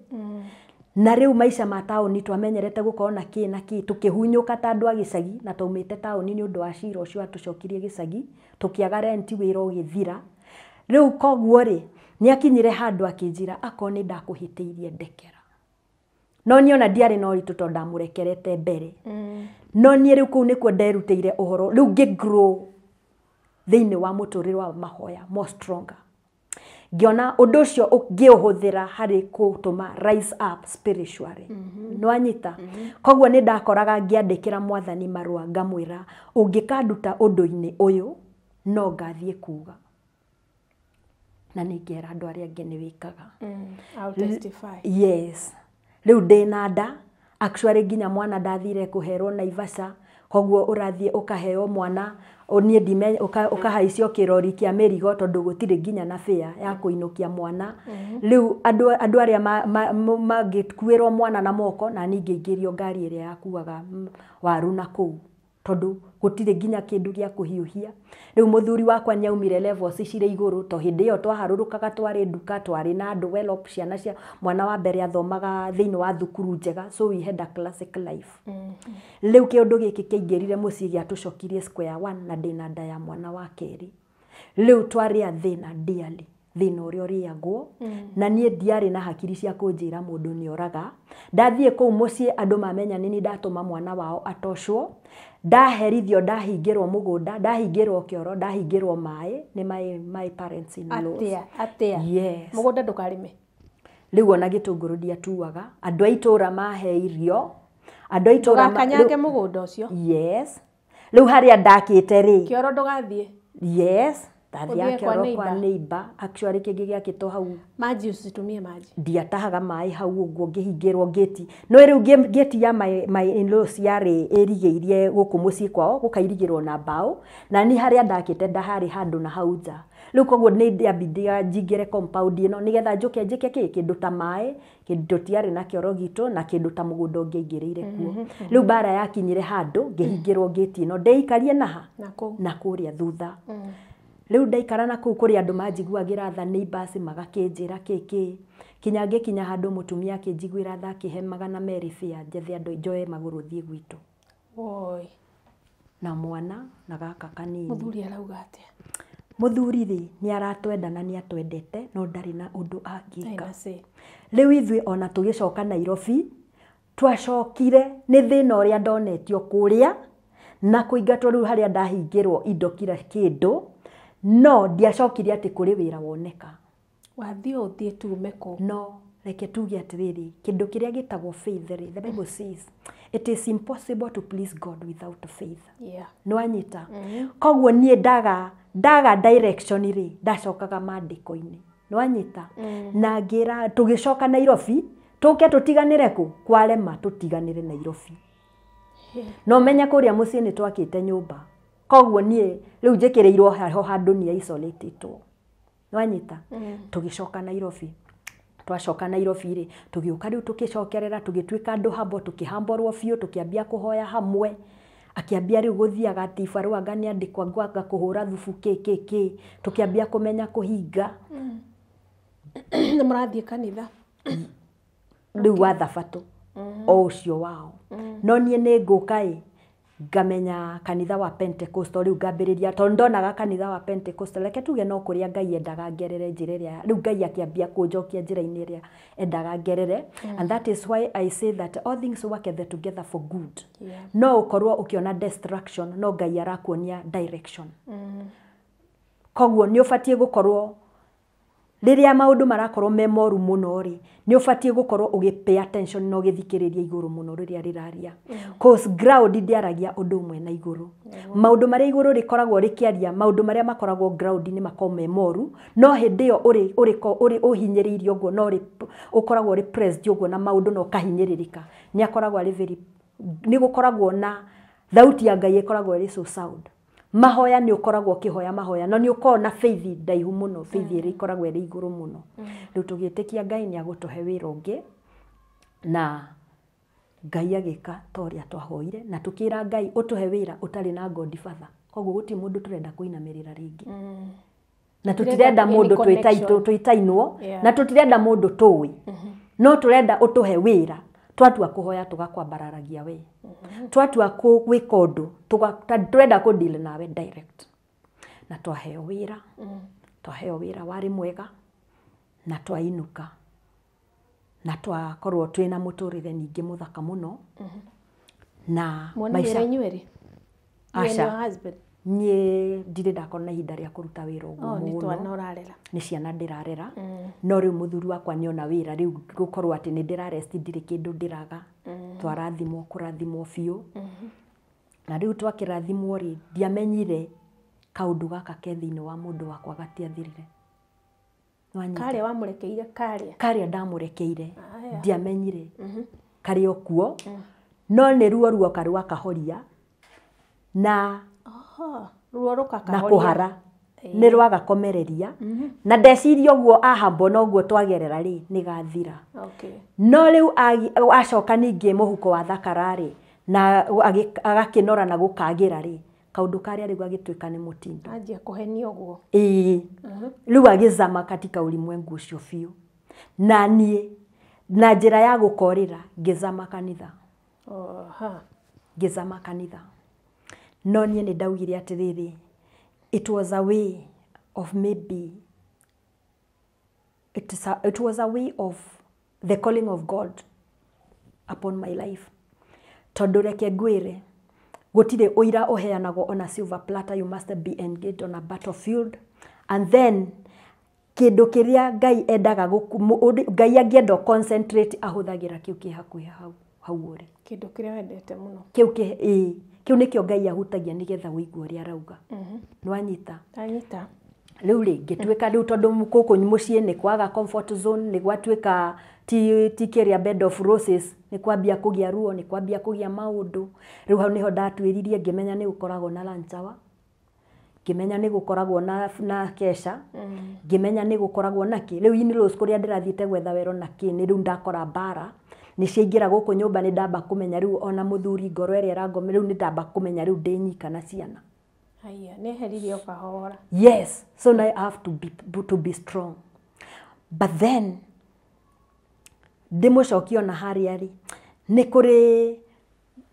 Na rĩu maica ma taũni twamenyerete gũkorwo na kĩ na kĩ tũkĩhunyũka ta andũ a gĩcagi na twaumĩte taũni nĩ ũndũ wa cira ũcio atũcokirie gĩcagi tũkĩaga renti wĩra ũgĩthira. Rĩu koguo rĩ nĩ akinyire handũ akĩnjĩra akorwo nĩ ndakũhĩtĩirie ndekera. No niĩ ona ndiarĩ na ũritũ tondũ ndamũrekerete mbere. No niĩ rĩu kũu nĩkuo nderutĩire ũhoro rĩu ngĩ grow thĩinĩ wa mũtũrĩre wa mahoya more stronger. Ngĩona ũndũ ũcio ngĩũhũthĩra harĩ gũtũma rise up spiritually. Nĩwanyita? Koguo nĩ ndakoraga ngĩandĩkĩra mwathani marũa ngamwĩra ũngĩkanduta ũndũ-inĩ ũyũ no ngathiĩ kuga. Na nĩ ngera andũ arĩa angĩ nĩ wĩkaga. I'll testify. Yes. Rĩu ndĩna nda actually nginya mwana ndathire kũherwo Naivasha koguo ũrathiĩ ũkaheo mwana niĩ ndime ũkahaicio kĩrori kĩa mĩrigo tondũ gũtirĩ nginya na fare ya kũinũkia mwana. Rĩu andũ arĩa mangĩkuĩrwo mwana na moko na niĩ ngĩingĩrio ngari ĩrĩa yakuaga waru na kũu tondũ gũtirĩ nginya kĩndũ gĩa kũhiũhia. Rĩu mũthuri wakwa nĩ aumire levels cirĩ igũrũ to hĩndĩ ĩyo twaharũrũkaga twarĩ nduka twarĩ na andũ well off ciana cia mwana wa mbere athomaga thĩinĩ wa thukuru njega so we had a classic life. Rĩu kĩũndũ gĩkĩ kĩaingĩrire mũciĩ gĩatũcokirie square one na ndĩna nda ya mwana wa kerĩ. Rĩu twarĩ athĩna dearly thĩna ũrĩa ũrĩagwo na niĩ ndiarĩ na hakiri cia kũnjĩra mũndũ nĩ oraga. Ndathiĩ kũu mũciĩ andũ mamenya nĩ niĩ ndatũma mwana wao atocwo. Ndaherithio ndahingĩrwo mũgũnda ndahingĩrwo kĩoro ndahingĩrwo maĩ nĩ my parents in laws. Atia atia. Yes. Mũgũnda ndũkarĩme. Rĩu ona gĩtũngũrũ ndiatuaga andũ a itũra mahe irio andũ a itũra Ndũgakanyange mũgũnda ũcio. Yes. Rĩu harĩa ndakĩte rĩ Kĩoro ndũgathiĩ. Yes. Ndathiaga Ũthiĩ kwa kĩoro kwa neighbor. neighbor actually kĩngĩ gĩakĩtwo hau Maji usitumie maji. Ndiatahaga maĩ hau ũguo ngĩhingĩrwo ngĩti. No rĩu ngĩti ya my in-laws yarĩ ĩrigĩirie gũkũ mũciĩ kwao gũkairigĩrwo na mbaũ na niĩ harĩa ndakĩte ndaharĩ handũ na hau nja. Rĩu koguo nĩ ndambindaga njingĩre compound ĩno nĩgetha njũke njĩke kĩ kĩndũ ta maĩ kĩndũ tiarĩ na kĩoro gitũ na kĩndũ ta mũgũnda ũngĩaingĩrĩire kuo. Rĩu mbara yakinyire handũ ngĩhingĩrwo ngĩti ĩno ndĩikarie naha Na kũu. na kũrĩa thutha. Rĩu ndaikara na kũu kũrĩ andũ manjiguagĩra tha neighbors magakĩnjĩra kĩkĩ kinya ngĩkinya handũ mũtumia akĩnjiguĩra tha akĩhe 200 fare njethe andũ njoe magũrũ thiĩ gwitũ. Woi. Na mwana na gaka kanini. Mũthuri arauga atĩa? Mũthuri rĩ nĩ aratwenda na nĩ atwendete no ndarĩ na ũndũ angĩka. Ndarĩ na say. Rĩu ithuĩ ona tũgĩcoka Nairobi twacokire nĩ thĩna ũrĩa ndonetio kũrĩa na kũingatwo rĩu harĩa ndahingĩrwo indo kila kĩndũ no ndiacokire atĩ kũrĩ wĩra woneka. Wathiĩ ũthiĩ tume kũ? No reke tuge atĩrĩrĩ kĩndũ kĩrĩa gĩtagwo faith rĩ the Bible says it is impossible to please God without faith. Yeah. Nĩwanyita? Koguo niĩ ndaga direction rĩ ndacokaga maandĩko-inĩ. Nĩwanyita? Na ngĩra tũgĩcoka Nairobi tũke tũtiganĩre kũ kwarema tũtiganĩre Nairobi. No menya kũrĩa mũciĩ nĩ twakĩte nyũmba. Koguo niĩ rĩu njĩkĩrĩirwo ho handũ nĩ isolatĩtwo. Nĩwanyita? Tũgĩcoka Nairobi. Twacoka Nairobi rĩ tũgĩũka rĩu tũgĩcokerera tũgĩtuĩka andũ hambo tũkĩhamborwo biũ tũkĩambia kũhoya hamwe. Akĩambia rĩu gũthiaga atĩ barũa anga nĩ andĩkwa ngwanga kũhũra thubu kĩ kĩ kĩ tũkĩambia kũmenya kũhinga. Nĩ mũrathiĩ kanitha? Rĩu wa thabatũ o ũcio wao. No niĩ nĩ ngũka ĩ ngamenya kanitha wa Pentecostal rĩu ngambĩrĩria tondũ ndonaga kanitha wa Pentecostal reke tuge no kũrĩa Ngai endaga ngerere njĩra ĩrĩa rĩu Ngai akĩambia kũnjokia njĩra-inĩ ĩrĩa endaga ngerere. And that is why I say that all things work together for good. Yeah. No ũkorwo ũkĩona destruction no Ngai arakuonia direction. Koguo nĩ ũbatiĩ gũkorwo rĩrĩa maũndũ marakorwo me moru mũno rĩ nĩ ũbatiĩ gũkorwo ũgĩ pay attention na ũgĩthikĩrĩria igũrũ mũno rĩrĩa rĩraria. Cause ground ndĩaragia ũndũ ũmwe na igũrũ. Maũndũ marĩa igũrũ rĩkoragwo rĩkĩaria maũndũ marĩa makoragwo ground-inĩ makoragwo me moru no hĩndĩ ĩyo ũrĩ ũhinyĩrĩirio ũguo no ũkoragwo ũrĩ pressed ũguo na maũndũ na ũkahinyĩrĩrĩka nĩ akoragwo arĩ very nĩ gũkoragwo na thauti ya Ngai ĩkoragwo ĩrĩ so sound. Mahoya nĩ ũkoragwo ũkĩhoya mahoya, no nĩ ũkoragwo na faith ndaihu mũno, faith ĩrĩa ĩkoragwo ĩrĩ igũrũ mũno. Rĩu tũgĩtĩkia Ngai nĩ agũtũhe wĩra ũngĩ, na Ngai agĩka ta ũrĩa twahoire, na tũkĩra Ngai ũtũhe wĩra ũtarĩ na godfather. Koguo gũtirĩ mũndũ tũrenda kũinamĩrĩra rĩngĩ. Na tũtirenda mũndũ twĩtainwo, na tũtirenda mũndũ tũĩ. No tũrenda ũtũhe wĩra. Twatua kũhoya tũgakwambararagia we. Twatua gwĩka ũndũ, tũrenda kũ deal nawe direct. Na twaheo wĩra. Twaheo wĩra warĩ mwega, na twainũka. Na twakorwo twĩna mũtũrĩre ningĩ mũthaka mũno. Na maisha inyuĩ? Aca. Niĩ ndirĩ ndakorwo na ihinda rĩa kũruta wĩra ũguo mũno. Nĩ ciana ndĩrarera. No rĩu mũthuri wakwa nĩona wĩra rĩu gũkorwo atĩ nĩ ndĩrarest, ndirĩ kĩndũ ndĩraga. Twarathimwo kũrathimwo biũ. Na rĩu twakĩrathimwo rĩ, ndiamenyire kaũndũ gaka ke thĩinĩ wa mũndũ wakwa gatiathirire. Karĩa wamũrekeire karĩa? Karĩa ndamũrekeire. Ndiamenyire. Karĩ o kuo. No nĩ ruo ruoka rwakahoria. Na ruo rũkakahoria. Na kũhara. Nĩ rwagakomereria. Na ndeciria ũguo ahambwo na ũguo twagerera rĩ, nĩ gathira. No rĩu acoka ningĩ mũhuko wa thakara rĩ, na agakĩnora na gũkagĩra rĩ, kaũndũ karĩa rĩu agĩtuĩka nĩ mũtindo. Anjia kũhenio ũguo. Ĩĩ. Rĩu agĩzama katika ulimwengu ũcio biũ. Na niĩ na njĩra ya gũkorĩra ngĩzama kanitha. Ngĩzama kanitha. No niĩ nĩ ndaugire atĩrĩrĩ, it was a way of maybe, it was a way of the calling of God upon my life. Tondũ reke ngwĩre, gũtirĩ ũira ũheanagwo on a silver platter, you must be engaged on a battlefield. And then, kĩndũ kĩrĩa Ngai endaga, Ngai angĩenda concentrate ahũthagĩra kĩu kĩ hakuhĩ hau ũrĩ. Kĩndũ kĩrĩa wendete mũno. Kĩu kĩu nĩkĩo Ngai ahutagia nĩgetha ũigue ũrĩa arauga. Nĩwanyita? Ndanyita. Rĩu rĩ, ngĩtuĩka rĩu tondũ gũkũ mũciĩ nĩ kwaga comfort zone, nĩ gwatuĩka ti kĩrĩa bed of roses, nĩ kwambia kũgĩa ruo, nĩ kwambia kũgĩa maũndũ. Rĩu hau nĩho ndatuĩririe ngĩmenya nĩ gũkoragwo na lunch hour, ngĩmenya nĩ gũkoragwo na kesha, ngĩmenya nĩ gũkoragwo na kĩ. Rĩu in-laws kũrĩa ndĩrathiĩte gwetha wero na kĩ, nĩ rĩu ndakora mbara. Nĩ ciaingĩra gũkũ nyũmba nĩ ndamba kũmenya rĩu ona mũthuri ngoro ĩrĩa ĩrangoma, rĩu nĩ ndamba kũmenya rĩu ndĩ nyika na ciana. Haiya, nĩ eheririe o kahora. Yes, so now I have to be strong. But then ndĩmũcokie ona harĩa rĩ, nĩ kũrĩ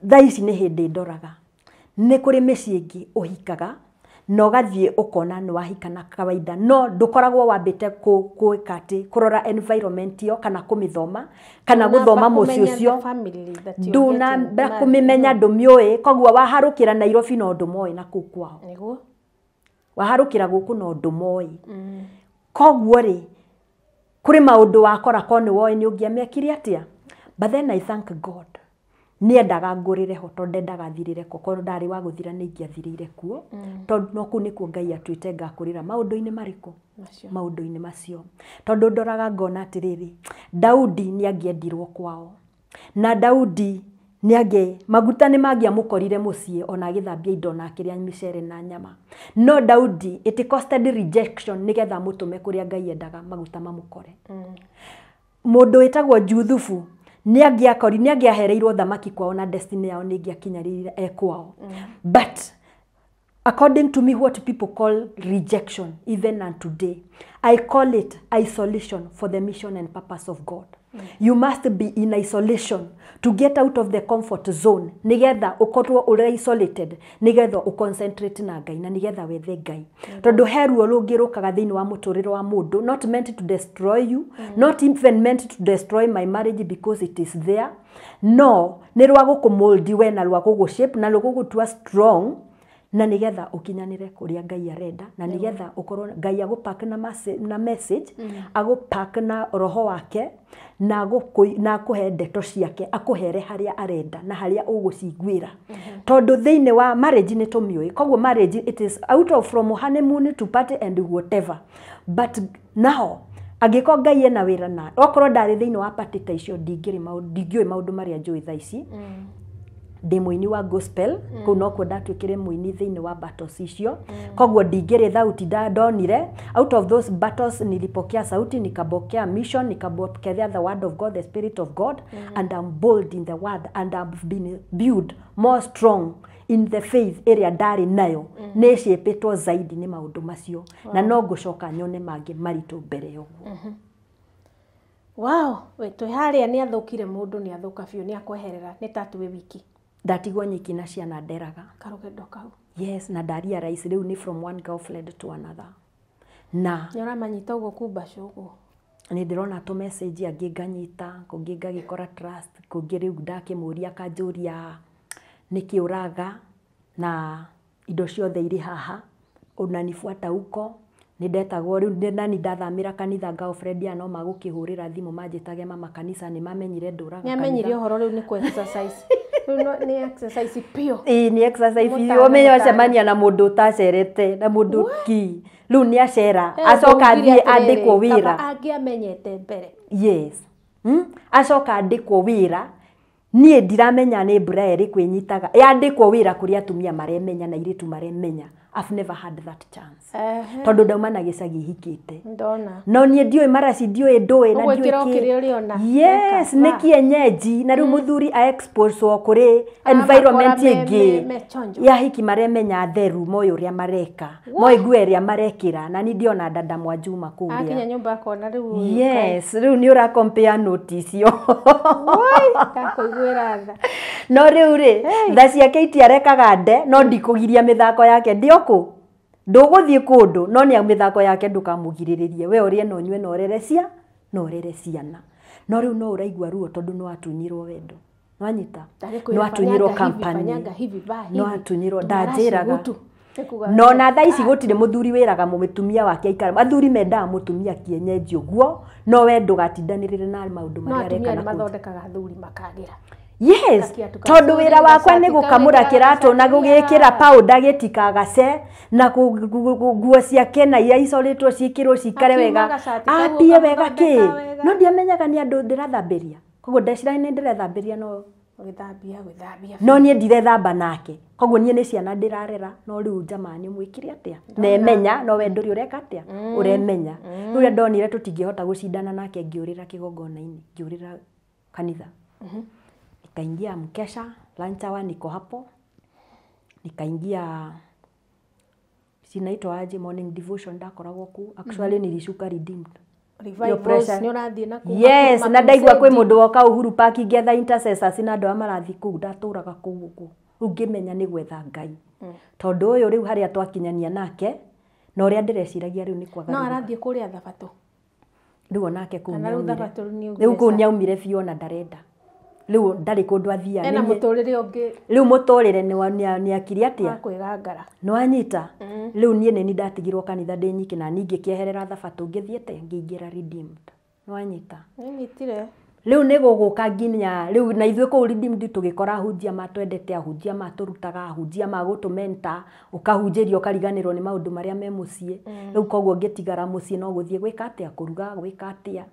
thaa ici nĩ hĩndĩ ndoraga, nĩ kũrĩ mĩciĩ ĩngĩ ũhikaga na ũgathiĩ ũkona nĩ wahika na kawaida, no ndũkoragwo wambĩte gwĩka atĩ kũrora environment ĩyo kana kũmĩthoma kana gũthoma mũciĩ ũcio, ndũnamba kũmĩmenya, ndũmĩũĩ. Koguo waharũkĩra Nairobi no ndũmoĩ na kũu kwao, waharũkĩra gũkũ no ndũmoĩ. Koguo rĩ, kũrĩ maũndũ wakora ko nĩ woĩ nĩ ũngĩamekire atĩa. But then I thank God, nĩendaga ngũrĩre ho tondũ ndendaga thirĩre kuo, korwo ndarĩ wa gũthira nĩ ingĩathirĩire kuo, tondũ no kũu nĩkuo Ngai atuĩte ngakũrĩra maũndũ-inĩ marĩkũ? Maũndũ-inĩ macio. Tondũ ndoraga ngona atĩrĩrĩ, Daudi nĩ angĩendirwo kwao, na Daudi nĩ maguta nĩ mangĩamũkorire mũciĩ ona agĩthambia indo na akĩrĩa mĩcere na nyama. No Daudi it costed rejection nĩgetha amũtũme kũrĩa Ngai endaga maguta mamũkore. Mũndũ wĩtagwo Juthubu nĩ angĩahereirwo thamaki kwao na destiny yao nĩ ĩngĩakinyĩrire e kwao. But according to me, what people call rejection, even and today, I call it isolation for the mission and purpose of God. You must be in isolation to get out of the comfort zone. Nigetha ukorwo uri isolated, nigetha uconcentrate na Ngai na nigetha wethe Ngai. Tondu he ruo rũngĩ rũkaga thĩinĩ wa mũtũrĩre wa mũndũ, not meant to destroy you, not even meant to destroy my marriage because it is there. No, nĩ rwa gũkũmold we na rwa gũgũshape na rwa gũgũtua strong, na nigetha ukinyanire kuria Ngai arenda, na nigetha ukorwo Ngai agũpack na message, agũpack na roho wake, na akũhe ndeto ciake, akũhere haria arenda na haria ũgũciguĩra. Tondu thĩinĩ wa marriage nĩ tũmĩũĩ, koguo marriage it is out of from honeymoon to party and whatever. But now angĩkorwo Ngai ena wĩra na okorwo ndarĩ thĩinĩ wa party ta icio, ndingĩũĩ maũndũ marĩa njũĩ thaa ici. Ndĩ mũini wa gospel kũu nokuo ndatuĩkire mũini thĩinĩ wa battles icio. Koguo ndingĩrĩ thauti ndonire out of those battles nilipokea sauti, nikapokea mission, nikapokea the word of God, the spirit of God, and I'm bold in the word and I've been built more strong in the faith ĩrĩa ndarĩ nayo. Nĩ ĩcĩpĩtwo zaidi nĩ maũndũ macio na no ngũcoka nyone mangĩ maritũ mbere ya ũguo. Wow, we twĩ harĩa nĩ athũkire mũndũ, nĩ athũka biũ, nĩ akweherera, nĩ ta twĩ wiki. Ndatigwo nyiki na ciana nderaga. Karũgendo kau. Yes, na ndarealize rĩu nĩ from one girlfriend to another. Na Nĩ ũramanyita ũguo kumbacu ũguo. Nĩ ndĩrona tũ message angĩ nganyita, kũngĩ ngagĩkora trust, kũngĩ rĩu ndakĩmũria akanjũria nĩkĩ ũraga na indo ciothe irĩ haha, unanifuata huko. Nĩ ndetagwo rĩu nani ndathamĩra kanitha girlfriend ya no magũkĩhũrĩra thimũ manjĩtage mama kanitha, nĩ mamenyire ndũraga. Nĩ amenyire ũhoro rĩu nĩ kũ exercise. Rĩu nĩ exercise biũ. Ĩĩ, nĩ exercise Mũtana, biũ. Ũmenye mũtana. Wacemania na mũndũ ũtacerete na mũndũ ki rĩu nĩ acera Eh, acoka ũngĩugire athiĩ atĩrĩrĩ, andĩkwo wĩra. Kaba angĩamenyete mbere. Yes. Acoka andĩkwo wĩra, niĩ ndiramenya nĩ mbura ĩrĩkũ ĩnyitaga yandĩkwo wĩra kũrĩa atumia maremenya na airĩtu maremenya. I've never had that chance tondũ ndauma na gĩcagi hikĩte. Ndona. No niĩ ndiũĩ maraci, ndiũĩ ndũĩ na Ũguo ndiũĩ ĩkĩra o kĩ. kĩrĩa ũrĩona. Yes. Weka, Nĩ wa. kienyeji na rĩu mũthuri a exposed kũrĩ environment Amakora ĩngĩ me chonjo. ya hiki maremenya theru, moĩ ũrĩa mareka, moĩ nguo ĩrĩa marekĩra, na niĩ ndiona dada Mwajuma Akinya kũrĩa. nyũmba akona rĩu ũyũ. Yes, rĩu nĩ ũra compare note icio. Ndakũiguĩra tha. No rĩu rĩ, tha ciake itiarekaga nde, no ndikũgiria mĩthako yake, ndiokũ ndũgũthiĩ kũndũ, no nĩ mĩthako yake ndũkamũgirĩrĩrie, we ũrĩe na ũnyue na ũrere cia na ũrere ciana. No rĩu no ũraigua ruo tondũ nĩ watunyirwo wendo, nĩwanyita, Ndagĩkwĩra nĩ watunyirwo fanyanga hivi, company, fanyanga hivi, vaa hivi. nĩ watunyirwo Tumaraci ndanjĩraga. gutu. Nĩ kuga No na thaa ici gũtirĩ mũthuri wĩraga mũtumia wake aikare. Athuri mendaga mũtumia kienyeji ũguo, no we ndũgatindanĩrĩre na maũndũ no marĩa atumia areka nĩ na kũu. Mathondekaga athuri makagĩra. Yes. Gakiatu Tondũ kazuri, wĩra wakwa nĩ gacati gũkamũra kau kĩratũ na wĩkĩraga gũgĩkĩra gacati. powder gĩtikagace na nguo ciake na iria icorĩtwo ciĩkĩrwo cikare Akiuma wega, gacati kau apie wega kĩ. ũkamũthondeka wega. No ndiamenyaga nĩ andũ ndĩrathambĩria, koguo ndeciragia nĩ ndĩrethambĩria, no Gwĩthambia, gwĩthambia. No niĩ ndirethamba nake, koguo niĩ nĩ ciana ndĩrarera. No rĩu jamaa nĩ mwĩkire atĩa nemenya, no we ndũrĩ ũreka atĩa ũremenya. Rĩu ũrĩa ndonire tũtingĩhota gũcindana nake, ngĩũrĩra kĩgongona-inĩ, ngĩũrĩra kanitha, nikaingia mkesha lunch hour, niko hapo, nikaingia sinaitwa aje, morning devotion, ndakoragwo kuu. Actually nilishuka Redeemed. Revivals, pressure. Nĩ ũrathiĩ na kũu Yes, na ndaigua kwĩ mũndũ woka Uhuru Park ngĩetha intercessors na andũ arĩa marathiĩ kũu, ndatũraga kũu ũguo. Rĩu ngĩmenya nĩ gwetha Ngai tondũ ũyũ rĩu harĩa twakinyania nake na ũrĩa ndĩreciragia rĩu nĩ No kwagarũrũka. Arathiĩ kũrĩa thabatũ. Rĩu onake kũu Kana rĩu nĩaumire. thabatũ rĩu nĩ Rĩu kũu ũngĩeca. nĩaumire biũ, ona ndarenda, rĩu ndarĩ kũndũ athiaga. Ena mũtũrĩre ũngĩ. Rĩu mũtũrĩre nĩ akiri atĩa Wa kwĩgangara. Nĩwanyita, rĩu niĩ nĩ ndatigirwo kanitha ndĩ nyiki na ningĩ kĩeherera thabatũ ngĩthiĩte ngĩingĩra Redeemed, nĩwanyita? Nĩnyitire. Rĩu nĩ gũgũka nginya rĩu na ithuĩ kũu Redeemed tũgĩkora ahunjia matwendete, ahunjia matũrutaga, ahunjia magũtũmenta, ũkahunjĩrio ũkariganĩrwo nĩ maũndũ marĩa me mũciĩ. Rĩu koguo ngĩtigara mũciĩ no gũthiĩ gwĩka atĩa, kũruga, gwĩka atĩa,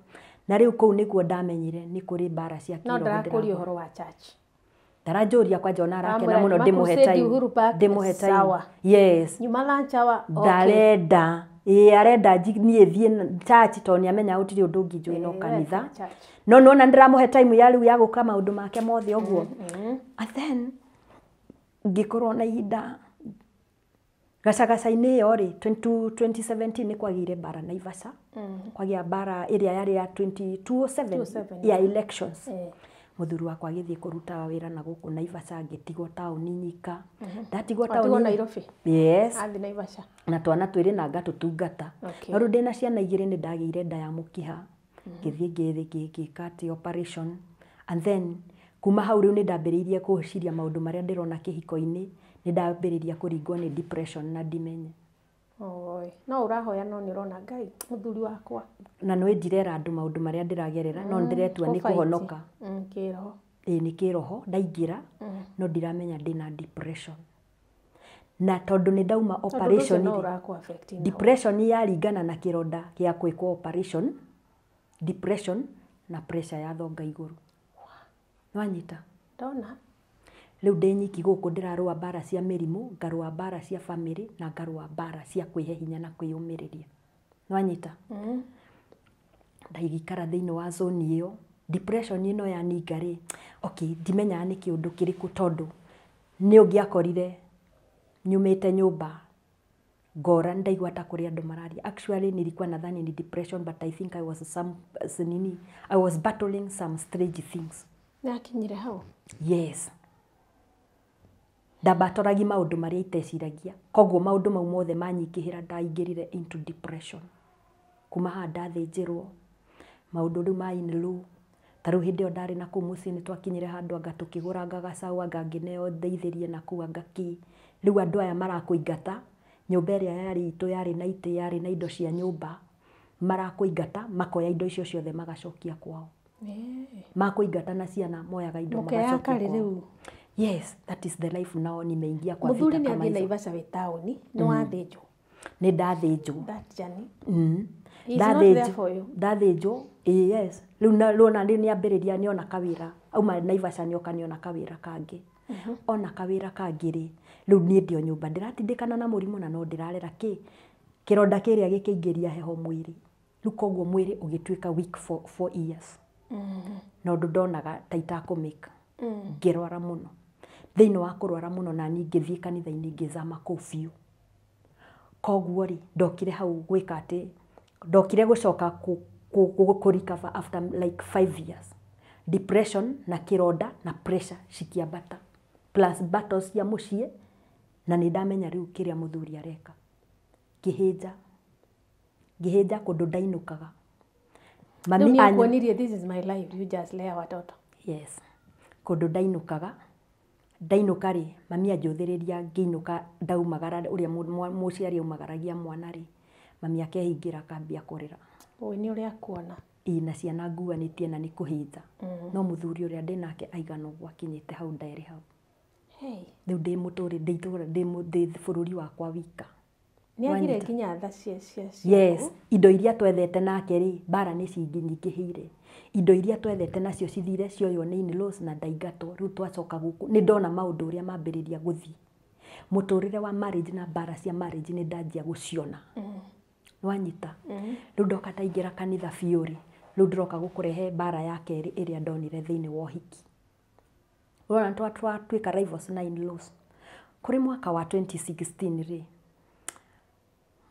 na rĩu kũu nĩkuo ndamenyire nĩ kũrĩ mbara cia No kĩroho. ndarakũria Ndĩrarũa. Ũhoro wa church. Ndaranjũria kwanja ona arakena Aramwĩra, mũno "Nyuma ndĩmũhe crusade time, Uhuru Park, ndĩmũhe time. sawa." Yes. Nyuma lunch hour, okay. Ndarenda, ĩĩ, arenda niĩ thiĩ church tondũ nĩamenya gũtirĩ ũndũ ũngĩ njũĩ no Ĩĩ, kanitha. weka church. No nĩwona ndĩramũhe time ya rĩu ya gũka maũndũ make mothe ũguo. And then ngĩkorwo na ihinda gacagaca-inĩ ĩyo rĩ, 2017 nĩ kwagĩire mbara Naivasha, kwagĩa mbara ĩrĩa yarĩ ya 2007 2007, ya elections. Eh. Mũthuri wakwa agĩthiĩ kũruta wĩra na gũkũ Naivasha, ngĩtigwo taũni nyika, ndatigwo Watigwo taũni. Nairobi? Yes. Athiĩ Naivasha. Na twana twĩrĩ na ngatũtungata. Okay. No rĩu ndĩna ciana igĩrĩ nĩ ndagĩire nda ya mũkiha, ngĩthiĩ ngĩka atĩ operation, and then kuma hau rĩu nĩ ndambĩrĩirie gwĩciria maũndũ marĩa ndĩrona kĩhiko-inĩ, nĩ ndambĩrĩria kũringwo nĩ depression na ndimenye. Oi. No ũrahoya, no nĩ ũrona Ngai mũthuri wakwa. Na nĩ ndirera andũ maũndũ marĩa ndĩragerera, no nĩ ndĩretua nĩ Kũfight. kũhonoka. Kĩroho. Ĩĩ, nĩ kĩroho ndaingĩra, no ndiramenya ndĩna depression, na tondũ nĩ ndauma Tondũ ũndũ ũcio operation no rĩ, ũrakũ affect na depression yaringana na kĩronda gĩa gwĩkwo operation, depression na pressure ya thonga igũrũ, nwanyita? Ndona. Rĩu ndĩ nyiki gũkũ ndĩrarũa mbara cia mĩrimũ, ngarũa mbara cia family na ngarũa mbara cia kwĩhe hinya na kwĩyũmĩrĩria. Nĩwanyita? Ndaikara thĩinĩ wa zone ĩyo, depression ĩno yaninga rĩ, okay, ndimenyaga nĩ kĩũndũ kĩrĩkũ tondũ nĩ ũngĩakorire nyumĩte nyũmba ngora ndaigua ta kũrĩ andũ mararia. Actually nilikuwa nadhani ni depression, but I think I was some nini, I was battling some strange things. Nĩakinyire hau? Yes. Ndambatoragi maũndũ marĩa iteciragia, koguo maũndũ mau mothe manyingĩhĩra ndaingĩrire into depression. Kuma haha ndathĩnjĩrwo maũndũ rĩu ma in-law, ta rĩu hĩndĩ ĩyo ndarĩ na kũu mũciĩ nĩ twakinyire handũ anga tũkĩgũranga gacaũ, anga ngĩneo ndeithĩrie na kũu anga kĩ. Rĩu andũ aya marakũingata, nyũmba ĩrĩa yarĩ itũ yarĩ na itĩ, yarĩ na indo cia nyũmba, marakũingata makoya indo icio ciothe magacokia kwao. Makũingata na ciana moyaga indo Mũkeyaka magacokia rĩ kwao. rĩu? Yes, that is the life now nimeingia kwa Mũthuri vita nĩ kama athiĩ hizo. Naivasha wĩ taũni, nĩ wathĩnjwo. Nĩ ndathĩnjwo. That journey. He is not there for you. Ndathĩnjwo, ĩĩ yes. Rĩu na rĩu nĩambĩrĩria nĩona kawĩra. Auma Naivasha nĩoka nĩona kawĩra kangĩ. Ona kawĩra kangĩ rĩ, rĩu niĩ ndĩ o nyũmba ndĩratindĩkana na mũrimũ na no ndĩrarera kĩ? Kĩronda kĩrĩa gĩkĩingĩria heho mwĩrĩ. Rĩu koguo mwĩrĩ ũgĩtuĩka weak for 4 years. Na ũndũ ndonaga ta itakũmĩka. Ngĩrwara mũno. Thĩinĩ wa kũrwara mũno na niĩ ngĩthiĩ kanitha-inĩ ngĩzama kũu biũ. Koguo rĩ, ndokire hau gwĩka atĩ, ndokire gũcoka kũ recover after like 5 years. Depression na kĩronda na pressure cikĩambata. Plus battles cia mũciĩ, na nĩ ndamenya rĩu kĩrĩa mũthuri areka. Ngĩhĩnja. Ngĩhĩnja kũndũ ndainũkaga. Mami Rĩu nĩakuonirie this is my life, you just lea watoto. Yes. Kũndũ ndainũkaga. Ndainũka rĩ, mami anjũthĩrĩria ngĩinũka ndaumagara ũrĩa mũciari aumagaragia mwana rĩ, mami akehingĩra akambia kũrĩra. Ũĩ nĩ ũrĩa akuona. Ĩ na ciana nguanĩtie na nĩ kũhĩnja. No mũthuri ũrĩa ndĩnake aigana ũguo akinyĩte hau ndarĩ hau. Hey. Rĩu ndĩ mũtũrĩ, ndĩ itũra, ndĩ bũrũri wakwa wika. Nĩ agire Wanyita. nginya tha cia ciaku. Yes, indo iria twethete nake rĩ, mbara nĩ cinyingĩhĩire. Indo iria twethete nacio cithire cioywo nĩ in-laws na ndaingatwo. Rĩu twacoka gũkũ, nĩ ndona maũndũ ũrĩa mambĩrĩria gũthiĩ. Mũtũrĩre wa marriage na mbara cia marriage nĩ ndanjia gũciona. Wanyita. Rĩu ndoka ndaingĩra kanitha biũ rĩ, rĩu ndĩroka gũkũrehe mbara ya kerĩ ĩrĩa ndonire thĩinĩ wa ũhiki. Ũrona twatuĩka rivals na in-laws. Kũrĩ mwaka wa 2016 rĩ,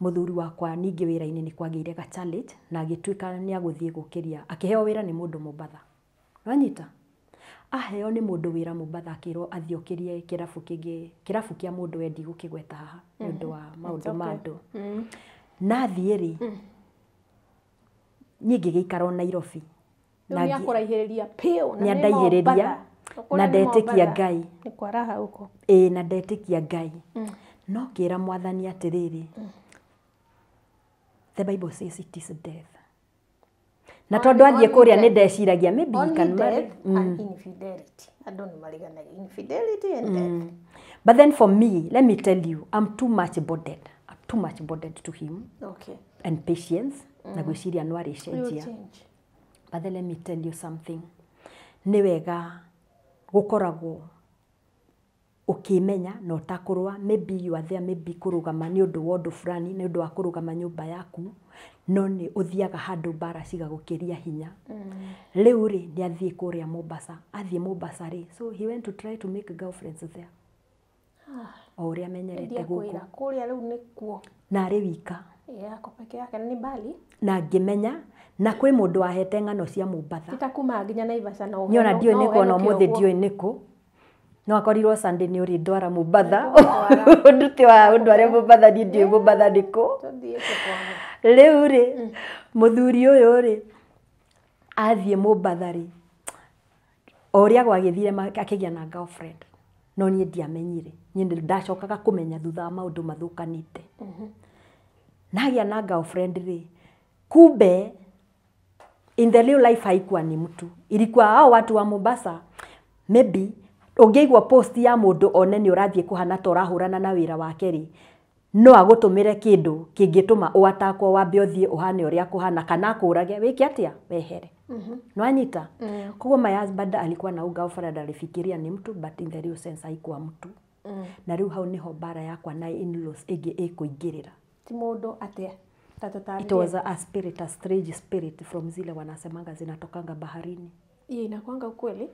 mũthuri wakwa ningĩ wĩra-inĩ nĩ kwagĩire ga challenge na agĩtuĩka nĩ agũthiĩ gũkĩria, akĩheo wĩra nĩ mũndũ Mombatha. Wanyita? Aheo nĩ mũndũ wĩra Mombatha akĩrwo athiĩ okĩrie kĩrabu kĩngĩ, kĩrabu kĩa mũndũ we ndigũkĩgweta haha nĩ ũndũ wa maũndũ ma andũ. Na athiĩ rĩ, niĩ ngĩgĩikara o Nairobi. Rĩu nĩ akũraihĩrĩria piũ na Nĩ nĩ andaihĩrĩria Mombatha. na Kũrĩa nĩ ndetĩkia Mombatha. Ngai. Nĩ kwaraha huko. Ĩĩ na ndetĩkia Ngai. No ngĩra mwathani atĩrĩrĩ, the Bible says it is death. Na tondũ athiĩ kũrĩa nĩ ndeciragia maybe he Only can marry. death and infidelity. Andũ nĩ mariganagia infidelity and death. But then for me, let me tell you, I'm too much burdened. I'm too much burdened to him Okay. and patience. Na gwĩciria no We will arĩcenjia. change. But then let me tell you something. Nĩ wega gũkoragwo ũkĩmenya na ũtakũrũa, maybe you are there, maybe kũrũgama nĩ ũndũ wa ũndũ fulani, nĩ ũndũ wa kũrũgama nyũmba yaku, no nĩ ũthiaga handũ mbara cigagũkĩria hinya. Rĩu rĩ, nĩ athiĩ kũrĩa Mombasa. Athiĩ Mombasa rĩ, so he went to try to make girlfriends there. O ũrĩa amenyerete Ndia gũkũ. kwĩra kũrĩa rĩu nĩkuo. Na arĩ wika. Yako peke yake na nĩ mbali. Na ngĩmenya, na kwĩ mũndũ wahete ng'ano cia Mombasa. Ti ta kuma nginya Naivasha no Niĩ ona ndiũĩ no nĩkũ ona ũhenũke ũmũthĩ ũguo. ndiũĩ nĩkũ. No akorirwo Sunday nĩ ũrĩndwara Mombatha. Nĩngũgũtwara. Ndute wa ũndware Mombatha, niĩ ndiũĩ Mombatha nĩkũ. Tũthiĩte kwao. Rĩu rĩ, mũthuri ũyũ rĩ, athiĩ Mombatha rĩ, o ũrĩa gwagĩthire akĩgĩa na girlfriend. No niĩ ndiamenyire. Niĩ ndacokaga kũmenya thutha wa maũndũ mathũkanĩte. Na agĩa na girlfriend rĩ, kumbe in the real life haikuwa ni mtu. Ilikuwa hao watu wa Mombasa, maybe ũngĩigua post ya mũndũ one nĩ ũrathiĩ kũhana ta ũrahũrana na wĩra wake rĩ, no agũtũmĩre kĩndũ kĩngĩtũma ũatakwo wambe ũthiĩ ũhane ũrĩa kũhana kana akũrage wĩke atĩa wehere. Nwanyita. Koguo my husband alikuwa na girlfriend, alifikiria ni mtu, but in the real sense haikuwa mtu. Na rĩu hau niho mbara yakwa na in-laws ĩngĩ ĩkũingĩrĩra. Ti mũndũ atĩa? Ta tũtarĩrie. It was a spirit, a strange spirit from zile wanasemanga zinatokanga baharini. Hiyo inakuanga ukweli?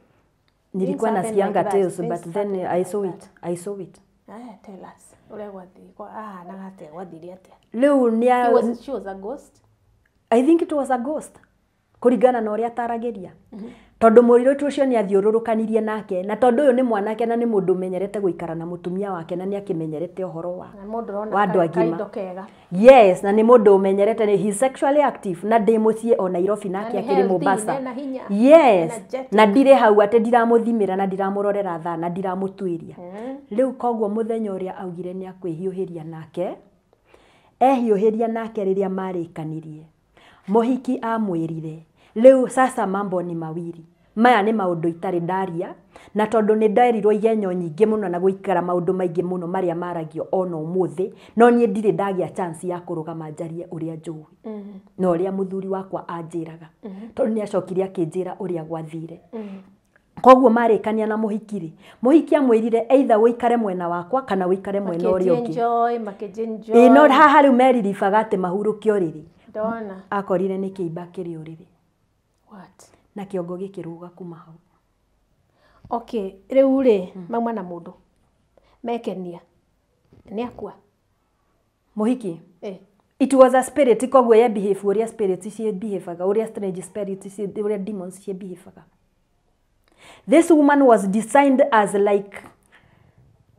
Nilikuwa Things happen nasikianga like that. tales, Things but then happen I like saw that. it. I saw it. Aya, tell us. Ũrĩa gwathiĩ. Ahanaga atĩa? Gwathire atĩa? Rĩu nĩ He was, she was a ghost. I think it was a ghost. Kũringana na ũrĩa ataragĩria. Tondũ mũirĩtu ũcio nĩ athiũrũrũkanirie nake, na tondũ ũyũ nĩ mwanake na nĩ mũndũ ũmenyerete gũikara na mũtumia wake na nĩ akĩmenyerete ũhoro wa Na mũndũ ũrona wa andũ agima. kaindo kega. Yes, na nĩ mũndũ ũmenyerete, nĩ he's sexually active, na ndĩ mũciĩ o Nairobi nake Na nĩ akĩrĩ healthy, Mombasa. ena hinya, Yes, energetic. na ndirĩ hau atĩ ndiramũthimĩra na ndiramũrorera thaa na ndiramũtuĩria. Rĩu koguo mũthenya ũrĩa augire nĩ akwĩhiũhĩria nake, ehiũhĩria nake rĩrĩa marĩkanirie, mũhiki amwĩrire rĩu sasa mambo ni mawili, maya nĩ maũndũ itarĩ ndaria, na tondũ nĩ nderirwo igenyo nyingĩ mũno na gũikara maũndũ maingĩ mũno marĩa maragio ona ũmũthĩ, no niĩ ndirĩ ndagĩa chance ya kũrũgama njarie ũrĩa njũĩ na ũrĩa mũthuri wakwa anjĩraga, tondũ nĩ acokire akĩnjĩra ũrĩa gwathire. Koguo marĩkania na mũhiki rĩ, mũhiki amwĩrire either ũikare mwena wakwa kana ũikare mwena ũrĩa ũngĩ. Makĩenjoy, makĩenjoy. Ĩĩ, no haha rĩu meriribaga atĩ mahurũke ũrĩrĩ. Ndona. Akorire nĩ kĩimba kĩrĩ ũrĩrĩ. What? Na kĩongo gĩkĩrũga kuma hau. Okay, rĩu rĩ, mauma na mũndũ. Mekenia. Nĩ akua. Mũhiki? Eh. It was a spirit, koguo ye behave ũrĩa spirit ciĩ behaveaga, ũrĩa strange spirit ciĩ, ũrĩa demons ciĩ behaveaga. This woman was designed as like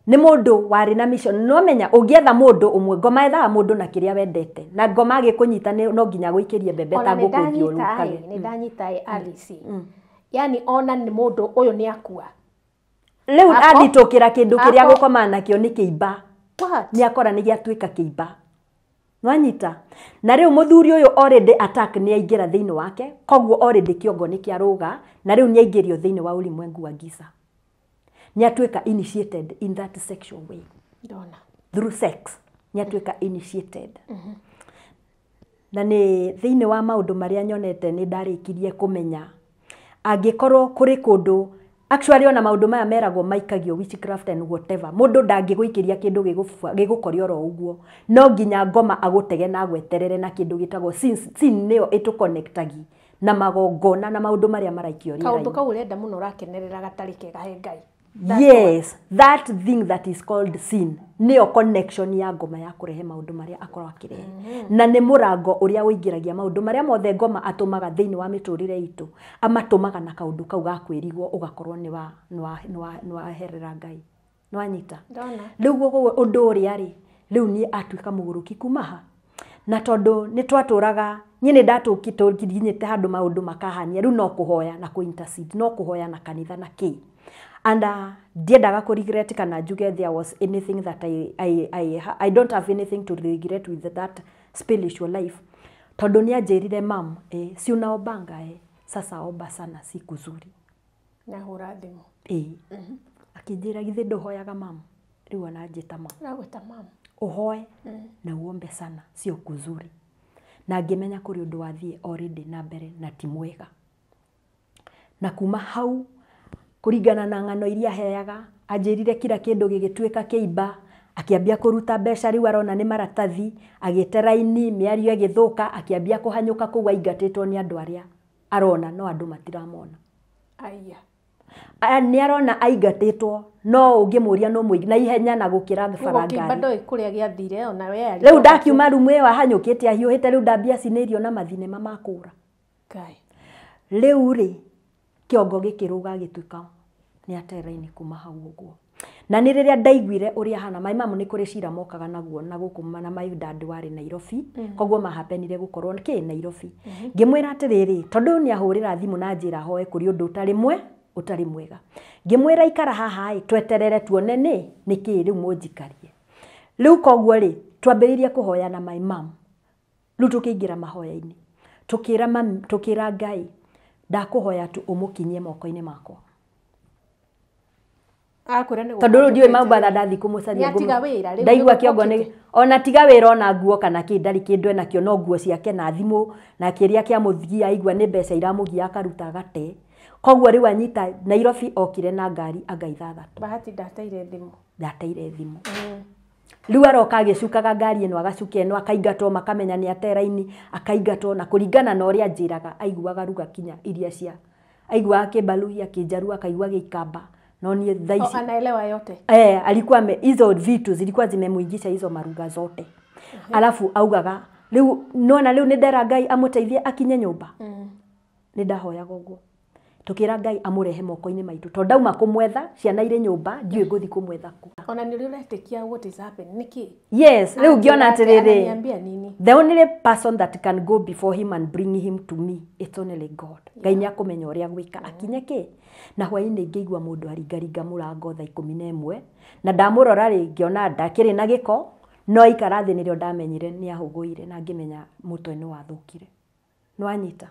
nĩ mũndũ warĩ na mission. No menya ũngĩetha mũndũ ũmwe, ngoma ethaga mũndũ na kĩrĩa wendete, na ngoma agĩkũnyita no nginya gũikĩrie mbembe Ona ta nĩ ngũkũ ndanyita thiũrũrũkage. ĩ, nĩ ndanyita ĩ, Alice. Yani ona nĩ mũndũ ũyũ nĩ akua. Rĩu Ako? athitũkĩra kĩndũ kĩrĩa Ako? gũkomana nakĩo nĩ kĩimba. What? Nĩ akora nĩ gĩatuĩka kĩimba. Nwanyita. Na rĩu mũthuri ũyũ already attack nĩ aingĩra thĩinĩ wake, koguo already kĩongo nĩ kĩarũga, na rĩu nĩ aingĩrio thĩinĩ wa ulimwengu wa giza. Nĩ atuĩka initiated in that sexual way. Ndona. Through sex. Nĩ atuĩka initiated. Na nĩ thĩinĩ wa maũndũ marĩa nyonete nĩ ndarĩkirie kũmenya angĩkorwo kũrĩ kũndũ actually ona maũndũ maya meragwo maikagio witchcraft and whatever, mũndũ ndangĩgũikĩria kĩndũ gĩgũkoria oro ũguo, no nginya ngoma agũtege na agweterere na kĩndũ gĩtagwo sin. Sin nĩyo ĩtũconnectagi na magongona na maũndũ marĩa maraikio Kaũndũ rĩera-inĩ. kau ũrenda mũno ũrakenerera gatarĩ kega he Ngai. Yes, that thing that is called sin nĩyo connection ya ngoma ya kũrehe maũndũ marĩa akorwo akĩrehe. Na nĩ mũrango ũrĩa ũingĩragia maũndũ marĩa mothe ngoma atũmaga thĩinĩ wa mĩtũrĩre itũ, amatũmaga na kaũndũ kau ga kwĩrigwo ũgakorwo nĩ waherera Ngai. Nĩwanyita? Ndona. Rĩu ũguo ũndũ ũrĩa rĩ, rĩu niĩ atuĩka mũgũrũki kuma ha. Na tondũ nĩ twatũraga, niĩ nĩ ndatũkinyĩte handũ maũndũ makahania, rĩu no kũhoya na kũ intercede, no kũhoya na kanitha na kĩ. And ndiendaga kũ regret kana njuge there was anything that I don't have anything to regret with that spiritual life. Tondũ nĩ anjĩrire mam, si unaombanga, sasa omba sana si kuzuri. Nahũra thimũ. Akĩnjĩra githĩ ndũhoyaga mam, rĩu ananjĩta mam. Ũragwĩta mam. Ũhoe na uombe sana sio kuzuri. Na ngĩmenya kũrĩ ũndũ wathiĩ already na mbere na ti mwega. Na kuma hau kũringana na ng'ano iria aheaga, anjĩrire kila kĩndũ gĩgĩtuĩka kĩimba, akĩambia kũruta mbeca rĩu arona nĩ maratathi, agĩte raini, mĩario ĩgĩthũka, akĩambia kũhanyũka kũu aingatĩtwo nĩ andũ arĩa arona no andũ matiramona. Aya. Nĩ arona aingatĩtwo no ũngĩmũria no mũingĩ na ihenya na gũkĩra bara Koguo kĩimba ngari. ndoĩ kũrĩa gĩathire ona we arĩ. Rĩu ndakiuma rumu ĩyo ahanyũkĩte ahiũhĩte, rĩu ndambia cinĩirio na mathinema ma kũra. Ngai. Rĩu rĩ kĩongo gĩkĩrũga gĩtuĩka nĩ ate raini kuma hau ũguo. Na nĩ rĩrĩa ndaiguire ũrĩa hana, my mum nĩ kũrĩ cira mokaga naguo na gũkũ na my dad warĩ Nairobi, koguo mahapenire gũkorwo kĩ Nairobi. Ngĩmwĩra atĩrĩrĩ, tondũ nĩ ahũrĩra thimũ na njĩra hoe kũrĩ ũndũ ũtarĩ mwega. Ngĩmwĩra ikara haha ĩ, tweterere tuone nĩ nĩkĩ rĩu mũnjikarie. Rĩu koguo rĩ, twambĩrĩirie kũhoya na my mum. Rĩu tũkĩingĩra mahoya-inĩ. Tũkĩra mami, tũkĩra Ngai, ndakũhoya tu ũmũkinyie moko-inĩ makwa. Akwĩra nĩ Tondũ rĩu ndiũĩ Mambatha ndathiĩ kũmũcaria. Nĩatiga wĩra, rĩu Ndaigua nĩguo kĩongo nĩ okĩte. Ona tiga wĩra, ona nguo kana kĩ, ndarĩ kĩndũ enakĩo, no nguo ciake na thimũ na kĩrĩa kĩamũthigia, aigua nĩ mbeca iramũgia, akaruta agate. Koguo rĩu anyita Nairobi okire na ngari anga 6. Bahati ndateire thimũ. Ndateire thimũ. Rĩu aroka agĩcukaga ngari ĩno, agacuka ĩno, akaingatwo, makamenya nĩ ate raini, akaingatwo. Na kũringana na ũrĩa anjĩraga, aiguaga ruga kinya iria cia aiguaga kĩmbaluhia, kĩnjaruo, akaigua gĩikamba, no niĩ thaa Oh, ici anaelewa yote. Eh, alikuwa hizo vitu zilikuwa zimemuingisha hizo maruga zote. Alafu augaga rĩu nona rĩu nĩ ndera Ngai amũteithie akinye nyũmba. Nĩ ndahoyaga ũguo, tũkĩra Ngai amũrehe moko-inĩ maitũ, tondũ ndauma kũmwetha, ciana irĩ nyũmba, ndiũĩ ngũthi kũmwetha kũ. Ona nĩ ũretĩkia what is happening nĩkĩ? Yes, rĩu ngĩona atĩrĩrĩ, Ananiambia nini? The only person that can go before him and bring him to me, it's only God. Ngai nĩ akũmenya ũrĩa gwĩka akinye kĩ. Na hwaĩ-inĩ ngĩigua mũndũ aringaringa mũrango thaa 11, na ndamũrora rĩ, ngĩona ndakĩrĩ na gĩko, no aikara thĩ nĩrĩo ndamenyire nĩ ahũgũire, na ngĩmenya mũtwe nĩ wathũkire. Nĩwanyita?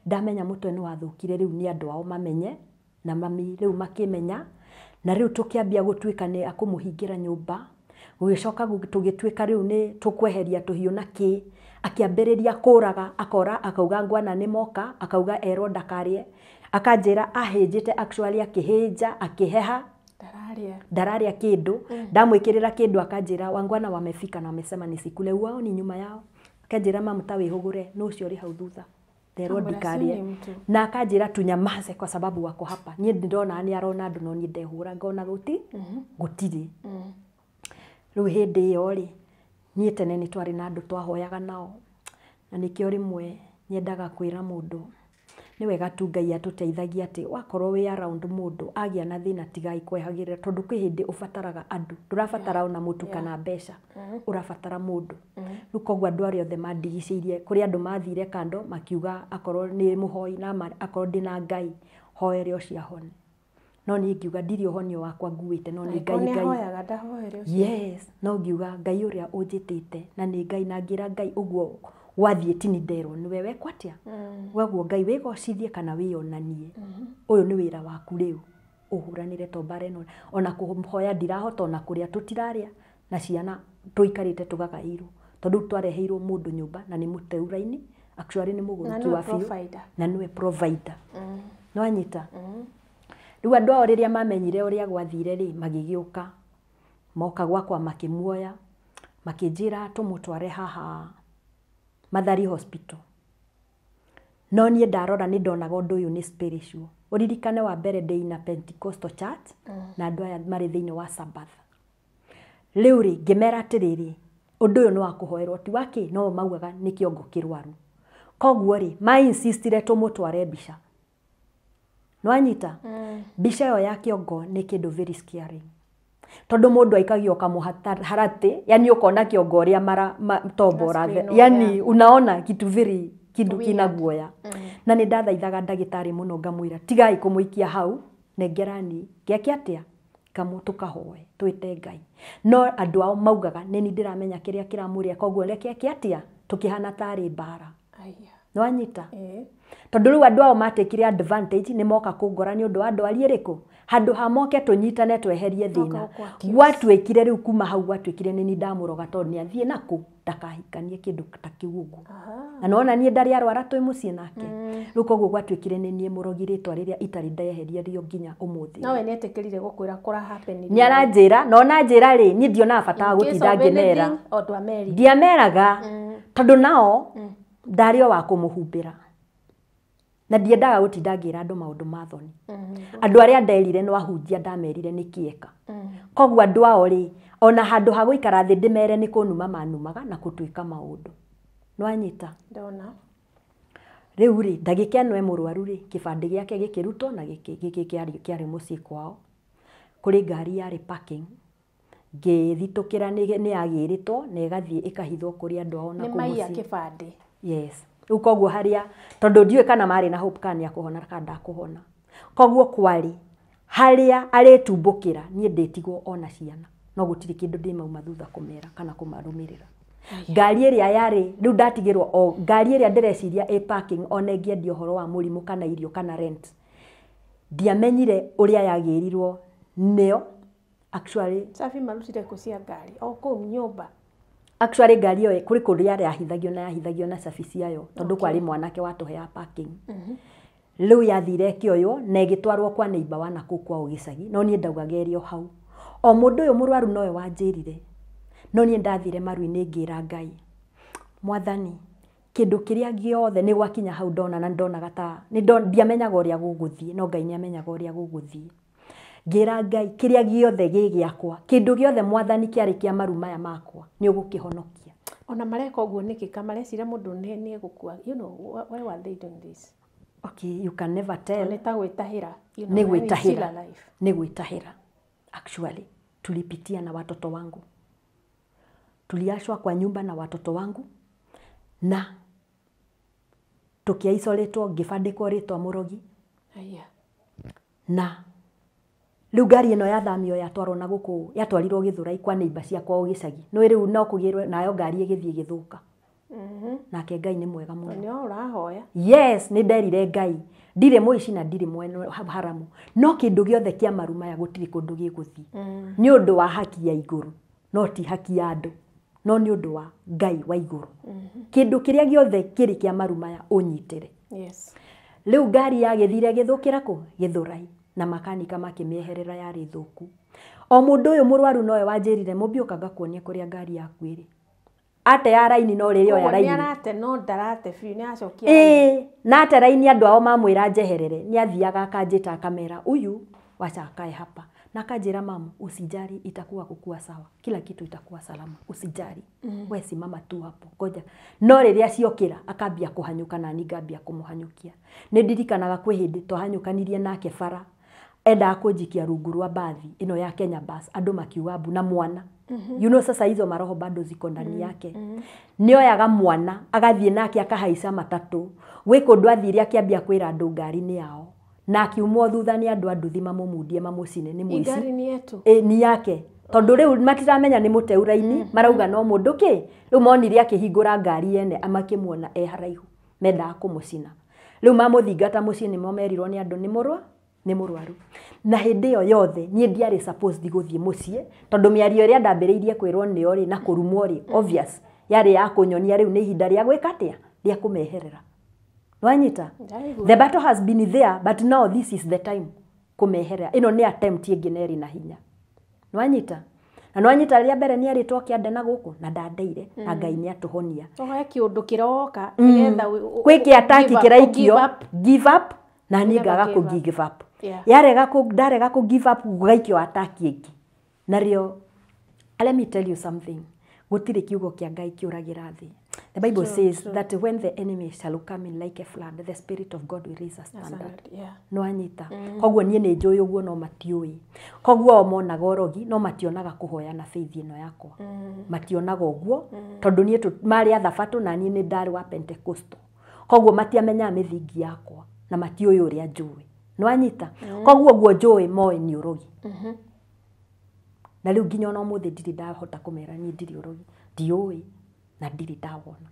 Ndamenya mũtwe nĩ wathũkire, rĩu nĩ andũ ao mamenye na mami rĩu makĩmenya, na rĩu tũkĩambia gũtuĩka nĩ akũmũhingĩra nyũmba. Gũgĩcoka tũgĩtuĩka rĩu nĩ tũkweheria tũhiũ na kĩ, akĩambĩrĩria kũraga, akora, akauga ngwana nĩ moka, akauga erwo ndakarĩe, akanjĩra ahĩnjĩte, actually akĩhĩnja, akĩheha. Ndararĩa. Ndararĩa kĩndũ. Ndamwĩkĩrĩra kĩndũ akanjĩra wangwana wamefika na wamesema nisikule, wao ni nyuma yao. Akanjĩra mamu, ta wĩhũgũre, nũ ũcio ũrĩ hau thutha? Nderwo Amwĩra, ndikarĩe. "Si ni mtu." Na akanjĩra tunyamaze kwa sababu wako hapa. Niĩ ndĩrona nĩ arona andũ, no niĩ ndehũra ngona gũtirĩ. Rĩu hĩndĩ ĩyo rĩ, niĩ tene nĩ twarĩ na andũ twahoyaga nao, na nĩkĩo rĩmwe nyendaga kwĩra mũndũ nĩ wega tu Ngai atũteithagia atĩ wakorwo wĩ around mũndũ agĩa na thĩna, tigai kwehagĩrĩra, tondũ kwĩ hĩndĩ ũbataraga andũ, ndũrabatara ona mũtu kana mbeca, ũrabatara mũndũ. Rĩu koguo andũ arĩa othe mandigicĩirie, kũrĩ andũ mathire kando makiuga akorwo nĩ mũhoi na akorwo ndĩna Ngai hoere ũcio ahone, no niĩ ngiuga ndirĩ ũhonio wakwa nguĩte, no nĩ Ngai Nĩ Ngai ahoyaga ndahoere ũcio. Yes, no ngiuga Ngai ũrĩa ũnjĩtĩte na nĩ Ngai, na ngĩra Ngai ũguo gwathiĩ tini nderwo nĩwe wekwo atĩa, weguo Ngai wĩgocithie kana wĩyonanie, ũyũ nĩ wĩra waku, rĩu ũhũranĩre to mbara ĩno, ona kũhoya ndirahota, ona kũrĩa tũtirarĩa na ciana, tũikarĩte tũgagaĩirwo, tondũ twareheirwo mũndũ nyũmba na nĩ mũteu raini, actually nĩ Na mũgũrũki nĩwe wa biũ. Provider. Na nĩwe provider. Nĩwanyita? Rĩu andũ ao rĩrĩa mamenyire ũrĩa gwathire rĩ, magĩgĩũka, moka gwakwa, makĩmuoya, makĩnjĩra tũmũtware haha Mathari Hospital. No niĩ ndarora nĩ ndonaga ũndũ ũyũ nĩ spiritual. Ũririkane wa mbere ndĩ na Pentecostal church, na andũ aya marĩ thĩinĩ wa Sabbath. Rĩu rĩ, ngĩmera atĩrĩrĩ, ũndũ ũyũ nĩ wa kũhoerwo, ti wa kĩ, no maugaga nĩ kĩongo kĩrwaru. Koguo rĩ, ma insistire tũmũtware mbica. Nĩwanyita? Mbica ĩyo ya kĩongo nĩ kĩndũ very scary, tondũ mũndũ aikagio ũkamũharatĩ, yani ũkona kĩongo ũrĩa mara tombo Screen ũrathe, ũrĩa. Yani unaona kitu very kindu Weird. kina guoya. Na nĩ ndathaithaga ndagĩtarĩ mũno, ngamwĩra tigai kũmũikia hau, nengerani ngeke atĩa, kamũ tũkahoe twĩte Ngai. No andũ ao maugaga nĩ ni ndĩramenya kĩrĩa kĩramũrĩa, koguo reke eke atĩa, tũkĩhana tarĩ mbara. Aya. Nĩwanyita? Ĩĩ. Tondũ rĩu andũ ao matekire advantage, nĩ moka kũngora nĩ ũndũ wa ndwari ĩrĩkũ, handũ ha moke tũnyitane tweherie thĩna. Moka gũkũ-accuse. Gwatuĩkire rĩu kuma hau gwatuĩkire nĩ ni ndamũroga, tondũ nĩ athiĩ nakũ ndakahikanie kĩndũ ta kĩu ũguo. Na nona niĩ ndarĩ arwara twĩ mũciĩ nake. Rĩu koguo gwatuĩkire nĩ niĩ mũrogi, rĩtwa rĩrĩa itarĩ ndeheria rĩo nginya ũmũthĩ. No we nĩ etĩkĩrire gũkwĩra kũra happen. Nĩ aranjĩra, na ona njĩra rĩ, niĩ ndionaga bata wa gũtinda ngĩmera. O ndwamerire. Ndiameraga, tondũ nao ndarĩ o wa kũmũhumbĩra, na ndiendaga gũtinda ngĩra andũ maũndũ ma thoni. Andũ arĩa nderire no ahunjia ndamerire nĩ kĩeka. Koguo andũ ao rĩ, ona handũ ha gũikara thĩ ndĩmere, nĩ kũnuma manumaga na gũtuĩka maũndũ. Nĩwanyita? Ndona. Rĩu rĩ, ndagĩka ĩno e mũrwaru rĩ, kĩbandĩ gĩake gĩkĩrutwo na gĩkĩ kĩarĩ mũciĩ kwao, kũrĩ ngari yarĩ parking, ngĩthitũkĩra nĩ yagĩrĩtwo na ĩgathiĩ ĩkahithwo kũrĩ andũ ao na Nĩ kũu maiya mũciĩ. Kĩbandĩ. Yes, rĩu koguo harĩa, tondũ ndiũĩ kana marĩ na hope kana nĩ akũhona kana ndakũhona, koguo kwarĩ harĩa arĩtumbũkĩra, niĩ ndĩtigwo ona ciana, no gũtirĩ kĩndũ ndĩmauma thutha kũmera kana kũmarũmĩrĩra. Ngari ĩrĩa yarĩ rĩu ndatigĩrwo o ngari ĩrĩa ndĩreciria ĩ parking, ona ĩngĩendia ũhoro wa mũrimũ kana irio kana rent, ndiamenyire ũrĩa yagĩrirwo. Nĩo actually Cabi marutire kũ cia ngari o kũu nyũmba? Actually ngari ĩyo kũrĩ kũrĩa yahithagio na yahithagio na cabi ciayo tondũ kwarĩ mwanake watũheaga parking. Rĩu yathire ĩkĩoywo na ĩgĩtwarwo kwa neighbor wa nakũu kwao gĩcagi, no niĩ ndaugaga ĩrĩ o hau. O mũndũ ũyũ mũrwaru nowe wanjĩrire, no niĩ ndathire maru-inĩ ngĩra Ngai, Mwathani, kĩndũ kĩrĩa gĩothe nĩ gwakinya hau ndona na ndonaga ta ndiamenyaga ũrĩa gũgũthiĩ, no Ngai nĩ amenyaga ũrĩa gũgũthiĩ. Ngĩra Ngai, kĩrĩa gĩothe gĩ gĩakwa, kĩndũ gĩothe Mwathani kĩarĩ kĩa maru maya makwa, nĩ ũgũkĩhonokia. Ona mareka ũguo nĩkĩ? Ka mareciria mũndũ nĩ egũkua? You know why were they doing this? Okay, you can never tell. Nĩ ta gwĩtahĩra, you know, Nĩ yani it's still gwĩtahĩra. alive. Nĩ gwĩtahĩra. Actually, tulipitia na watoto wangu. Tuliachwa kwa nyumba na watoto wangu na tukiaisoletwo, ngĩbandĩkwo rĩtwa mũrogi. Aya. Na rĩu ngari ĩno yathamio yatwarwo na gũkũ, yatwarirwo Gĩthũrai kwa neighbor ciakwa o gĩcagi. Nĩ rĩu no kũgĩrwo nayo ngari ĩgĩthiĩ ĩgĩthũka. Nake Ngai nĩ mwega mũno. Nĩ o ũrahoya. Yes, nĩ nderire Ngai ndirĩ mũici na ndirĩ mwene haramu, no kĩndũ gĩothe kĩa maru maya gũtirĩ kũndũ gĩgũthiĩ. Nĩ ũndũ wa haki ya igũrũ, no ti haki ya andũ, no nĩ ũndũ wa Ngai wa igũrũ. Kĩndũ kĩrĩa gĩothe kĩrĩ kĩa maru maya ũnyitĩre. Yes. Rĩu ngari yagĩthire gĩthũkĩra kũ? Gĩthũrai, na makanika makĩmĩeherera yarĩ thũku. O mũndũ ũyũ mũrwaru nowe wanjĩrire, mũmbi ũka ngakuonia kũrĩa ngari yaku ĩrĩ. Ate ya raini no rĩrĩ oya Koguo nĩ raini. arate no ndarate biũ, nĩ acokia raini. Ĩĩ, na ate raini andũ ao mamwĩra njeherere, nĩ athiaga akanjĩta akamera huyu wacha akae hapa. Na akanjĩra, mamu, usijali, itakuwa kukua sawa. Kila kitu itakuwa salama, usijali. We simama tu hapo, ngoja. No rĩrĩa ciokĩra akambia kũhanyũka na niĩ ngambia kũmũhanyũkia. Nĩ ndirikanaga kwĩ hĩndĩ twahanyũkanirie nake bara, endaga kũnjikia rungu rwa bathi ĩno ya Kenya Bus, andũ makiuga mbu na mwana. You know sasa hizo maroho bado ziko ndani yake. Nĩoyaga mwana agathiĩ nake akahaica matatũ. Gwĩ kũndũ athire akĩambia kwĩra andũ ngari nĩ yao, na akiumwo thutha nĩ andũ a nduthi mamũmundie mamũcine nĩ Hii mũici. ngari nĩ yetu. Ĩ, ni yake tondũ rĩu matiramenya nĩ mũteu raini, marauga no mũndũ kĩ. Rĩu monire akĩhingũra ngari ene makĩmuona e haraihu, mendaga kũmũcina. Rĩu mamũthingata mũciĩ nĩmo merirwo nĩ andũ nĩ mũrwa nĩ mũrwaru. Na hĩndĩ ĩyo yothe niĩ ndiarĩ supposed gũthiĩ mũciĩ tondũ mĩario ĩrĩa ndambĩrĩirie kwĩrwo nĩo rĩ na kũrumwo rĩ, obvious yarĩ ya kũnyonia rĩu nĩ ihinda rĩa gwĩka atĩa, rĩa kũmeherera. Wanyita? Ndaigua. The battle has been there, but now this is the time kũmeherera. Ĩno nĩ attempt ĩngĩ na ĩrĩ na hinya. Nwanyita? Na nwanyita rĩa mbere nĩ erĩtwo kĩande na gũkũ na ndandeire na Ngai nĩ atũhonia. Ũhe kĩũndũ kĩroka nĩgetha Kwĩ kĩataki give up, kĩraikio, give up. give up, na niĩ Never ngaga give kũ up. give up. Yeah. Yarega kũ ndarega kũ give up gũgaikio ataki ĩngĩ. Narĩo let me tell you something. Gũtirĩ kiugo kĩa Ngai kĩũragĩra thĩ. The Bible says that when the enemy shall come in like a flood, the Spirit of God will raise a standard. Yeah. Nwanyita. Koguo niĩ nĩ njũĩ ũguo no matiũĩ. Koguo o monaga ũrogi no mationaga kũhoya na faith ĩno yakwa. Mationaga ũguo tondũ niĩ marĩ a thabatũ na niĩ nĩ ndarĩ wa Pentecostal. Koguo matiamenyaga mĩthingi yakwa na matiũĩ ũrĩa njũĩ. Nwanyita. Koguo ũguo njũĩ moĩ nĩ ũrogi. Na rĩu nginya ona ũmũthĩ ndirĩ ndahota kũmera niĩ ndirĩ ũrogi. Ndiũĩ na ndirĩ ndawona.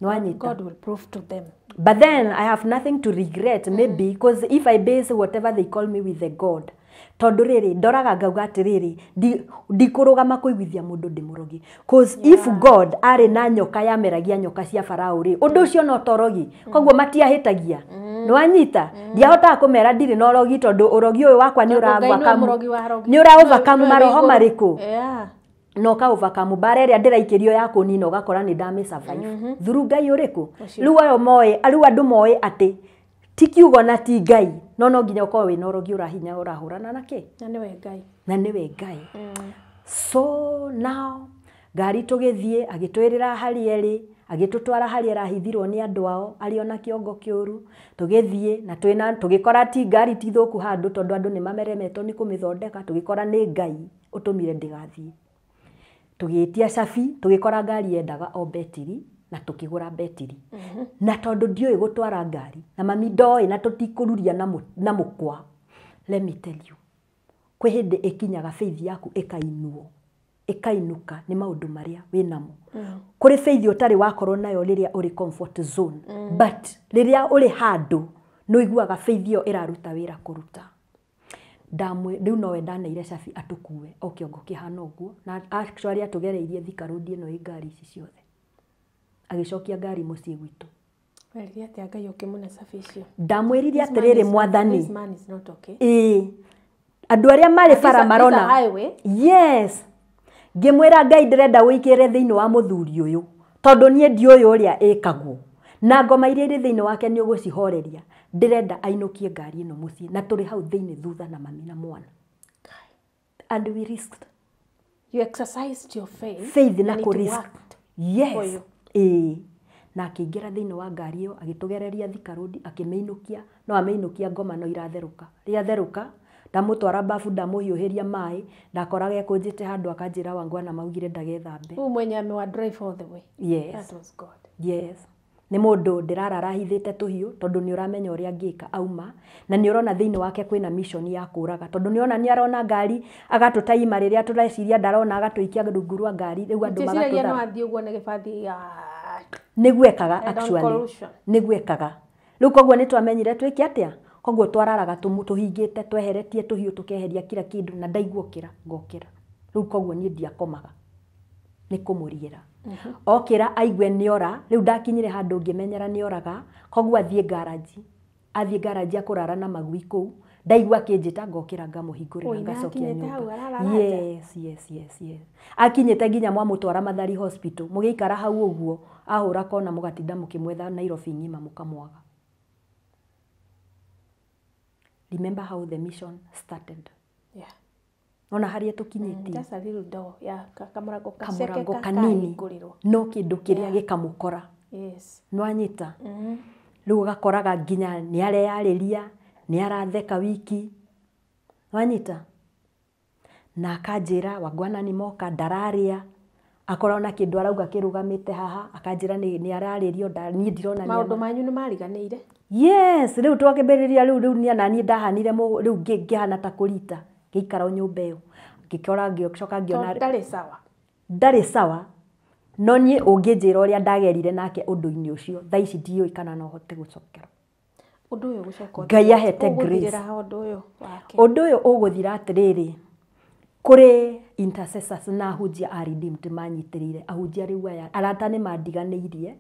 Nwanyita. God will prove to them. But then I have nothing to regret, maybe, because if I base whatever they call me with the God, tondũ rĩrĩ ndoraga ngauga atĩrĩrĩ, ndikũrũgama kũiguithia mũndũ ndĩ mũrogi, cause if God arĩ na nyoka yameragia nyoka cia Farao rĩ, ũndũ ũcio no torogi. Koguo matiahĩtagia. Nĩwanyita? Ndiahotaga kũmera ndirĩ na ũrogi tondũ ũrogi ũyũ wakwa nĩ Tondũ Ngai nĩwe ũra mũrogi wa arogi. nĩ ũra overcome Nĩwe wĩ maroho igũrũ. marĩkũ Yeah. na ũka overcome mbara ĩrĩa ndĩraikĩrio ya kũnina ũgakora nĩ ndamĩ survive through Ngai ũrĩkũ. Rĩu ayo moĩ, rĩu andũ moĩ atĩ ti kiugo na ti Ngai, no no nginya ũkorwo wĩna ũrogi ũrahinya ũrahũrana na kĩ, Na nĩwe Ngai. Na nĩwe Ngai. So now ngari tũgĩthiĩ, agĩtwĩrĩra harĩa ĩrĩ, agĩtũtwara harĩa ĩrahithirwo nĩ andũ ao arĩ ona kĩongo kĩũru. Tũgĩthiĩ na twĩna tũgĩkora ti ngari ti thũku handũ tondũ andũ nĩ mameremetwo nĩ kũmĩthondeka, tũgĩkora nĩ Ngai ũtũmire ndĩgathiĩ. Tũgĩtia cabi, tũgĩkora ngari yendaga o betiri na tũkĩgũra betiri. Na tondũ ndiũĩ gũtwara ngari na mami ndoĩ na tũtikũruria na mũkwa, let me tell you, kwĩ hĩndĩ ĩkinyaga faith yaku ĩkainwo, ĩkainũka nĩ maũndũ marĩa wĩnamo. Kũrĩ faith ũtarĩ wakorwo nayo rĩrĩa ũrĩ comfort zone, but rĩrĩa ũrĩ handũ nĩ ũiguaga faith ĩyo ĩraruta wĩra kũruta. Rĩu nowe ndaneire cabi atũkue o kĩongo kĩhana ũguo, na actually atũgereirie Thika Road ĩno ĩ ngari ici ciothe, agĩcokia ngari mũciĩ gwitũ. Werire atĩa Ngai ũkĩmũne cabi icio? Ndamwĩrire atĩrĩrĩ, Mwathani, This man is not okay. Ĩĩ, andũ arĩa marĩ bara marona. Highway. Yes, ngĩmwĩra Ngai ndĩrenda ũingĩre thĩinĩ wa mũthuri ũyũ, tondũ niĩ ndiũĩ ũrĩa ĩkagwo, na ngoma iria irĩ thĩinĩ wake nĩ ũgũcihoreria. Ndĩrenda ainũkie ngari ĩno mũciĩ, na tũrĩ hau thĩinĩ thutha na mami na mwana. And we risked. You exercised your faith. Faith na and it kũ risk. worked for Yes. you. Ĩĩ, na akĩingĩra thĩinĩ wa ngari ĩyo, agĩtũgereria Thika Road, akĩmĩinũkia. No amĩinũkia, ngoma no iratherũka, rĩatherũka ndamũtwara bafu, ndamũhiũhĩria maĩ, ndakoraga ekũnjĩte handũ, akanjĩra wangwana maugire ndagethambe. Huyu mwenye amewa drive all the way. Yes. That was God. Yes, nĩ mũndũ ndĩrarara hithĩte tũhiũ, tondũ nĩ ũramenya ũrĩa angĩka auma, na nĩ ũrona thĩinĩ wake kwĩna mission ya kũraga, tondũ nĩ ona nĩ arona ngari agatũtaima rĩrĩa tũreciria ndarona, agatũikia rungu rwa ngari, rĩu andũ Ũtĩciragia no magatũthara. athiĩ ũguo na gĩbathi ya Nĩguo ekaga. Head on Actually collision. nĩguo ekaga. Rĩu koguo nĩ twamenyire twĩke atĩa, koguo twararaga tũhingĩte, tweheretie tũhiũ, tũkeheria kila kĩndũ, na ndaigua ũkĩra ngokĩra. Rĩu koguo niĩ ndiakomaga nĩ kũmũriĩra, okĩra aigue nĩora. Rĩu ndakinyire handũ ngĩmenyera nĩoraga, koguo athiĩ ngaraji, athiĩ ngaraji akũrara na magui kũu. Ndaigua akĩnjĩta ngokĩra, ngamũhingũrĩra, Oi, na ngacokia akinyĩte hau nyũmba. ararara nja? Yes, akinyĩte nginya mwamũtwara Mathari Hospital, mũgĩikara hau ũguo, ahũra kona, mũgatinda mũkĩmwetha Nairobi ng'ima, mũkamwaga. Remember how the mission started. Ona harĩa tũkinyĩtie. Just a little door. Yeah, kamũrango gaceke Kamũrango kanini kahingũrĩrwo. No kĩndũ kĩrĩa gĩkamũkora. Nĩwanyita? Rĩu ũgakoraga nginya nĩ areyarĩria, nĩ aratheka wiki, wanyita? Na akanjĩra wangwana nĩ moka, ndararĩa, akorwo na kĩndũ arauga kĩrũgamĩte haha, akanjĩra nĩ ararĩrio, niĩ ndirona nĩ Maũndũ manyu nĩ mariganĩire. Yes, rĩu twakĩambĩrĩria rĩu niĩ na niĩ ndahanire rĩu ngĩhana ta kũrita, ngĩikara o nyũmba ĩyo, ngĩkora, ngĩcoka ngĩona Tondũ ndarĩ sawa. Ndarĩ sawa, no niĩ ũngĩnjĩra ũrĩa ndagerire nake ũndũ-inĩ ũcio, thaa ici ndiũĩ kana no hote gũcokera. Ũndũ ũyũ gũcoka Ngai ahete grace. Ũgũthirĩra ha ũndũ ũyũ wake? Ũndũ ũyũ ũgũthira atĩrĩrĩ, kũrĩ intercessors na ahunjia a Redeemed manyitĩrĩire, ahunjia rĩu aya arata nĩ mandiganĩirie.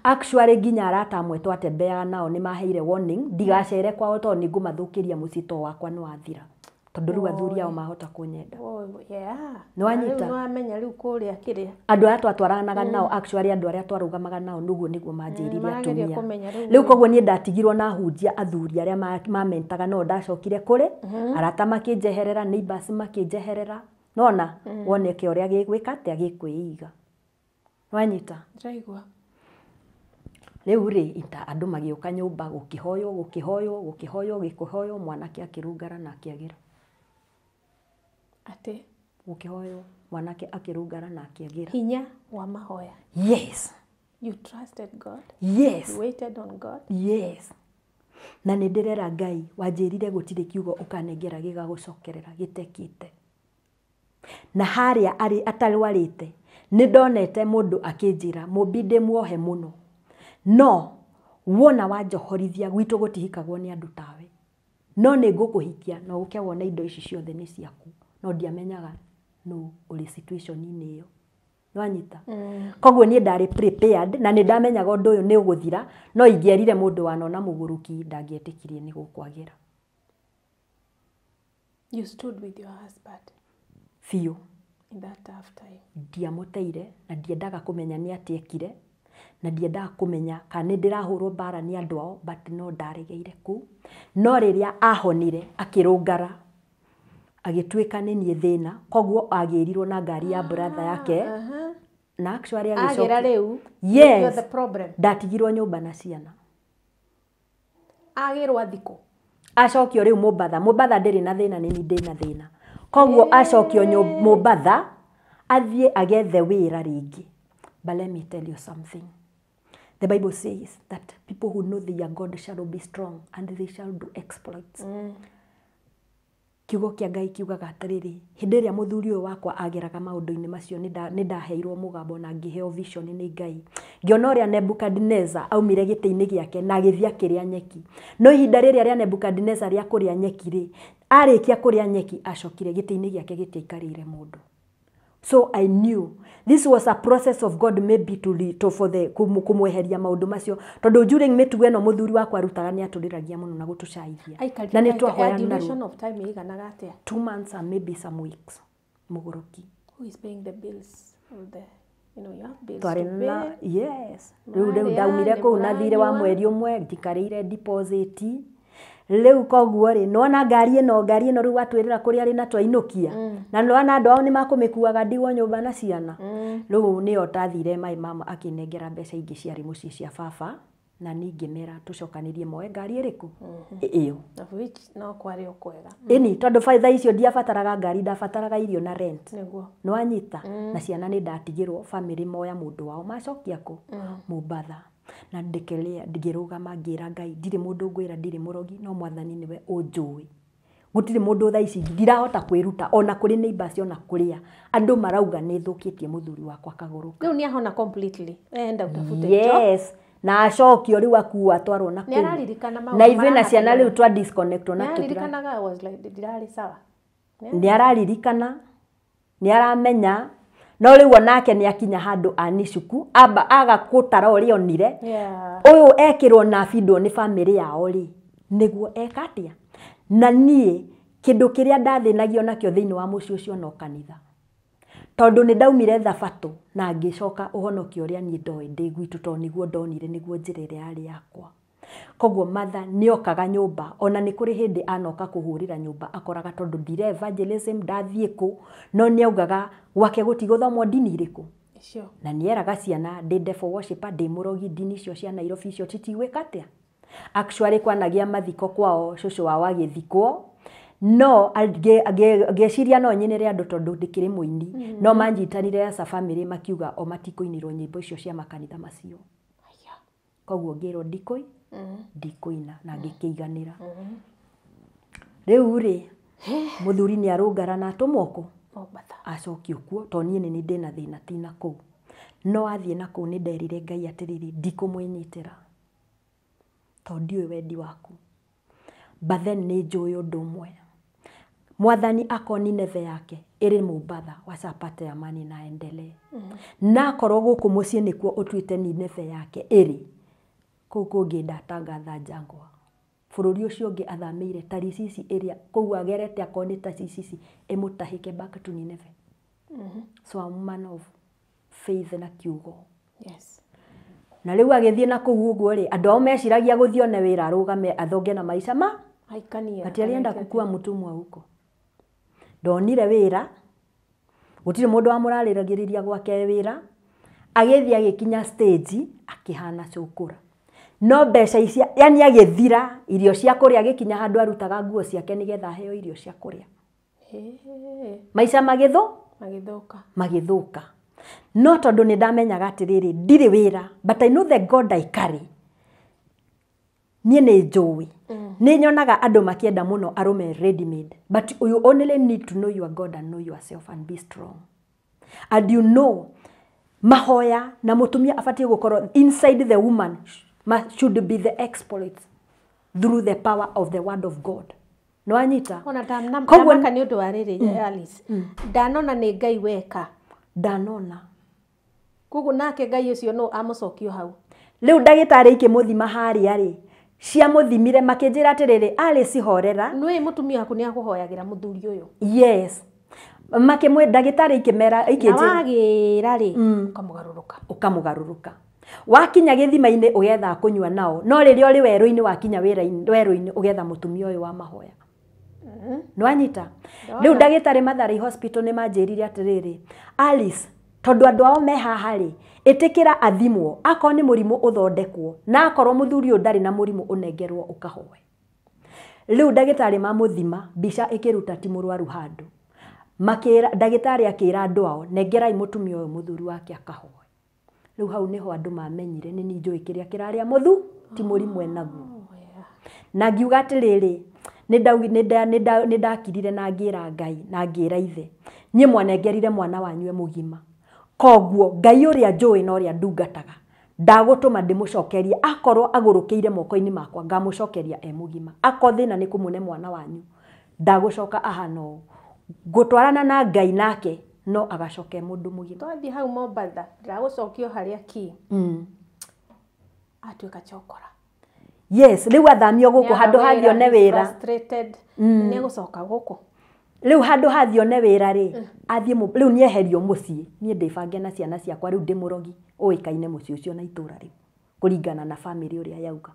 Actually nginya arata amwe twatembeaga nao nĩ maheire warning ndigacere kwao, tondũ nĩ ngũmathũkĩria mũciĩ, tondũ wakwa nĩ wathira, tondũ rĩu athuri ao mahota kũnyenda. Oh, yeah. Nĩwanyita? Na rĩu nĩwamenya rĩu kũrĩa kĩrĩa. Andũ arĩa twatwaranaga nao, actually andũ arĩa twarũgamaga nao, nĩguo manjĩrire Marageria atumia. kũmenya rĩu. Rĩu koguo niĩ ndatigirwo na ahunjia athuri arĩa mamentaga, no ndacokire kũrĩ arata makĩnjeherera, neighbors makĩnjeherera, nona woneke ũrĩa gĩgwĩka atĩa, gĩkwĩiga, wanyita? Ndĩraigua. Rĩu rĩ ita andũ magĩũka nyũmba, gũkĩhoywo, gũkĩhoywo, gũkĩhoywo, gĩkĩhoywo, mwanake akĩrũngara na akĩagĩra. Atĩ? Gũkĩhoywo, mwanake akĩrũngara na akĩagĩra. Hinya wa mahoya. Yes. You trusted God. Yes. You waited on God. Yes, na nĩ ndĩrera Ngai wanjĩrire gũtirĩ kiugo ũkanengera gĩgagũcokerera gĩtekĩte, na harĩa arĩ atarwarĩte nĩ ndonete mũndũ akĩnjĩra, mũmbi ndĩ muohe mũno, no wona wanjohorithia, gwitũ gũtihikagwo nĩ andũ tawe, no nĩ ngũkũhikia na ũke wone indo ici ciothe nĩ ciaku. No ndiamenyaga nũ ũrĩ situation-inĩ ĩyo, nwanyita? Koguo niĩ ndarĩ prepared na nĩ ndamenyaga ũndũ ũyũ nĩ ũgũthira, no ingĩerire mũndũ wanona mũgũrũki, ndangĩetĩkirie nĩ gũkwagĩra. You stood with your husband Biũ. in that tough time. Ndiamũteire, na ndiendaga kũmenya nĩ atĩa ekire, na ndiendaga kũmenya kana nĩ ndĩrahũrwo mbara nĩ andũ ao, but no ndaregeire kũu. No rĩrĩa ahonire akĩrũngara, agĩtuĩka nĩ niĩ thĩna, koguo agĩrirwo na ngari ya brother yake. Na actually Agĩra agĩcokia rĩu. Yes. You're the problem. Ndatigirwo nyũmba na ciana. Agĩrwo thikũ. Acokio rĩu Mombatha, Mombatha ndĩrĩ na thĩna, nĩni ndĩna thĩna, koguo acokio Mombatha athiĩ agethe wĩra rĩngĩ. But let me tell you something. The Bible says that people who know their God shall be strong and they shall do exploits. Kiugo kĩa Ngai kiugaga atĩrĩrĩ, hĩndĩ ĩrĩa mũthuri ũyũ wakwa ageraga maũndũ-inĩ macio, nĩ ndaheirwo mũgambo na ngĩheo vision nĩ Ngai. Ngĩona ũrĩa Nebukadneza aumire gĩtĩ-inĩ gĩake na agĩthiĩ akĩrĩa nyeki. No ihinda rĩrĩa rĩa Nebukadneza rĩa kũrĩa nyeki rĩ, arĩkia kũrĩa nyeki acokire gĩtĩ-inĩ gĩake gĩtiaikarĩire mũndũ. So I knew this was a process of God, maybe to for the kumweheria maũndũ macio, tondũ during mĩtugo ĩno mũthuri wakwa arutaga nĩ atũrĩragia mũno na gũtũcaithia. Aikarire Na nĩ twahoya narua. Duration of time ĩiganaga atĩa? 2 months and maybe some weeks. Mũgũrũki. Who is paying the bills of the you know you have bills to Twarĩ na pay. Yes, rĩu Mũrarĩa, ndaumire nĩ kũu na thirĩ wa mũranyua. mweri ũmwe njikarĩire deposit. Rĩu koguo rĩ, nĩwona ngari ĩno rĩu watwĩrĩra kũrĩa rĩ na twainũkia, na nĩwona andũ ao nĩ makũmĩkuaga ndigwo nyũmba na ciana. Rĩu nĩyo ndathire my mama akĩnengera mbeca ingĩ ciarĩ mũciĩ cia baba, na niĩ ngĩmera tũcokanĩrie moe ngari ĩrĩkũ ĩyo. Of which no kwarĩ o kwega. Ĩni, tondũ thaa icio ndiabataraga ngari, ndabataraga irio na rent. Nĩwanyita? Na ciana nĩ ndatigĩrwo family moya mũndũ wao macokia kũ Mombatha. Na ndĩkelea ngĩrũgama ngĩra Ngai, ndirĩ mũndũ ngwĩra, ndirĩ mũrogi, no Mwathani nĩwe ũnjũĩ. Gũtirĩ mũndũ thaa ici ndirahota kwĩruta, ona kũrĩ neighbors, ona kũrĩa andũ marauga nĩ thũkĩtie mũthuri wakwa kagũrũ. Rĩu nĩ ahona completely, enda utafute job. Yes, na acokio rĩu akuo atwarwo na Nĩ kũu. araririkana maũndũ Na ithuĩ na ciana marahakanire? rĩu twa disconnect Nĩ na tũtira. araririkanaga I was like ndirarĩ sawa? Nĩ araririkana, nĩ aramenya, no rĩu onake nĩ akinya handũ anicuku amba aga gũtara ũrĩa onire. Ũyũ ekĩrwo na bindwo nĩ bamĩrĩ yao rĩ, nĩguo eka atĩa. Na niĩ kĩndũ kĩrĩa ndathĩnagio nakĩo thĩinĩ wa mũciĩ ũcio no kanitha, tondũ nĩ ndaumire thabatũ na ngĩcoka ũhonokio ũrĩa niĩ ndoĩ ndĩ gwitũ, tondũ nĩguo ndonire nĩguo njĩra ĩrĩa yarĩ yakwa. Koguo matha nĩokaga nyũmba, ona nĩ kũrĩ hĩndĩ anoka kũhũrĩra nyũmba akoraga, tondũ ndire evangelism ndathiĩ kũ, no nĩaugaga gwake gũtigũthomwo ndini irĩkũ. Icio. Na nĩeraga ciana ndĩ devil worshipper, ndĩ mũrogi, ndini icio cia Nairobi icio citigwĩka atĩa. Actually kwanagĩa mathiko kwao, cũcũ wao agĩthikwo, no ngĩciria no nyinĩre andũ tondũ ndĩkĩrĩ mũini, no manyitanire as a family makiuga o matikũinĩrwo nyĩmbo icio cia makanitha macio. Aya. Koguo ngĩrwo ndikũina na ngĩkĩiganĩra. Rĩu rĩ, mũthuri nĩ arũngara na atũmwo kũ? Mombatha. Acokio kuo, tondũ niĩ nĩ ndĩna thĩna tina kũu. No athiĩ na kũu nĩ nderire Ngai atĩrĩrĩ, ndikũmwĩnyitĩra tondũ ndiũĩ wendi waku, but then nĩ njũĩ ũndũ ũmwe, Mwathani akorwo Nineve yake ĩrĩ Mombatha, wacha apate amani na aendelee. Na akorwo gũkũ mũciĩ nĩkuo ũtuĩte Nineve yake ĩrĩ kũu kũngĩ, ndatangatha njangwa bũrũri ũcio ũngĩ athamĩire Tarisisi ĩrĩa kũu agerete, akorwo nĩ Tarisisi ĩmũtahĩke back to Nineve. So I'm a man of faith na kiugo. Na rĩu agĩthiĩ na kũu ũguo rĩ, andũ ao meciragia gũthiĩ one wĩra arũgame athonge na maica ma Aikanie. Ati alienda kukua mũtumwa huko. Ndonire wĩra, gũtirĩ mũndũ wamũrarĩragĩrĩria gwake wĩra. Agĩthiĩ agĩkinya stage akĩhana cũkũra, no mbeca icia yani agĩthira irio cia kũrĩa, agĩkinya handũ arutaga nguo ciake nĩgetha aheo irio cia kũrĩa. Maica magĩthũ Magĩthũka. Magĩthũka. No tondũ nĩ ndamenyaga atĩrĩrĩ, ndirĩ wĩra, but I know the God I carry. Niĩ nĩ njũĩ nĩ nyonaga andũ makĩenda mũno arũme ready made, but you only need to know your God and know yourself and be strong and you know mahoya na mũtumia abatiĩ gũkorwo inside the woman should be the exploits through the power of the word of God. Nĩwanyita? Ona Koguo- ndamaka nĩ ũndũ wa rĩrĩ, Alice, ndanona nĩ Ngai weka. Ndanona. Koguo nake Ngai ũcio no amũcokio hau. Rĩu ndagĩtarĩ ikĩmũthima harĩa rĩ, ciamũthimire makĩnjĩra atĩrĩrĩ, Alice, horera. Nĩ mũtumia waku nĩ akũhoyagĩra mũthuri ũyũ. Yes, makĩmwĩ ndagĩtarĩ ikĩmera Na ikĩnjĩra wagĩra rĩ, ũkamũgarũrũka. Ũkamũgarũrũka wakinya gĩthima-inĩ ũgetha kũnyua nao, no rĩrĩa ũrĩ werũ-inĩ, wakinya wĩra-inĩ werũ-inĩ ũgetha mũtumia ũyũ wa mahoya. Nĩwanyita? Rĩu ndagĩtarĩ Mathari Hospital nĩ manjĩrire atĩrĩrĩ, Alice, tondũ andũ ao me haha rĩ, ĩtĩkĩra athimwo, akorwo nĩ mũrimũ ũthondekwo, na akorwo mũthuri ũyũ ndarĩ na mũrimũ ũnengerwo ũkahoe. Rĩu ndagĩtarĩ mamũthima mbica ĩkĩruta ti mũrwaru handũ, makĩra ndagĩtarĩ akĩra andũ ao, nengerai mũtumia ũyũ mũthuri wake akahoe. Rĩu hau nĩho andũ mamenyire nĩ niĩ njũĩ kĩrĩa kĩrarĩa mũthu ti mũrimũ enaguo. Na ngiuga atĩrĩrĩ, Nĩ ndakirire na ngĩra Ngai na ngĩra ithe niĩ mwanengerire mwana wanyu e mũgima koguo Ngai ũrĩa njũĩ na ũrĩa ndungataga ndagũtũma ndĩmũcokerie akorwo agũrũkĩire moko-inĩ makwa ngamũcokeria e mũgima akorwo thĩna nĩ kũmũne mwana wanyu ndagũcoka ahana ũũ ngũtwarana na Ngai nake no agacoke mũndũ mũgima. Twathiĩ hau Mombatha ndĩragũcokio harĩa ki atuĩka chokora. Yes, rĩu athamio gũkũ handũ hathiĩ one wĩra. Frustrated nĩ egũcoka gũkũ. Rĩu handũ hathiĩ one wĩra rĩ athiĩ rĩu nĩeherio mũciĩ niĩ ndĩbange na ciana ciakwa rĩu ndĩ mũrogi ũĩkaine mũciĩ ũcio na itũra rĩu kũringana na famĩlĩ ũrĩa yauga.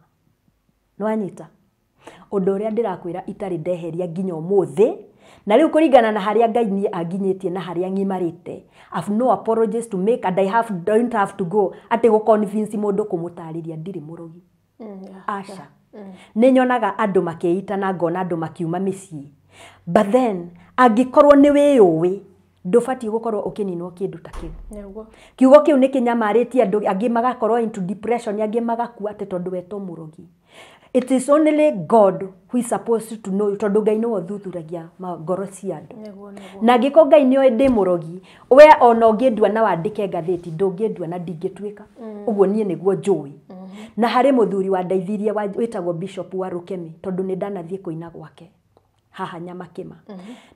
Nĩwanyita? Ũndũ ũrĩa ndĩrakwĩra itarĩ ndeheria nginya ũmũthĩ na rĩu kũringana na harĩa Ngai niĩ anginyĩtie na harĩa ng'imarĩte I've no apologies to make and I have don't have to go atĩ gũ convince mũndũ kũmũtarĩria ndirĩ mũrogi. Aca. Nĩ nyonaga andũ makĩita na ngona andũ makiuma mĩciĩ but then angĩkorwo nĩ wĩyũĩ ndũbatiĩ gũkorwo ũkĩninwo kĩndũ ta kĩu. Kiugo kĩu nĩ kĩnyamarĩtie andũ angĩ magakorwo into depression angĩ magakua atĩ tondũ wetwo mũrogi. It is only God who is supposed to know tondũ Ngai nĩwe ũthuthuragia ngoro cia andũ. Na angĩkorwo Ngai nĩoĩ ndĩ mũrogi we ona ũngĩndua na wandĩke ngathĩti ndũngĩndua na ndingĩtuĩka. Ũguo niĩ nĩguo njũĩ. Na harĩ mũthuri wandeithirie wĩtagwo Bishop wa Rukemi tondũ nĩ ndanathiĩ kũina gwake haha Nyamakĩma.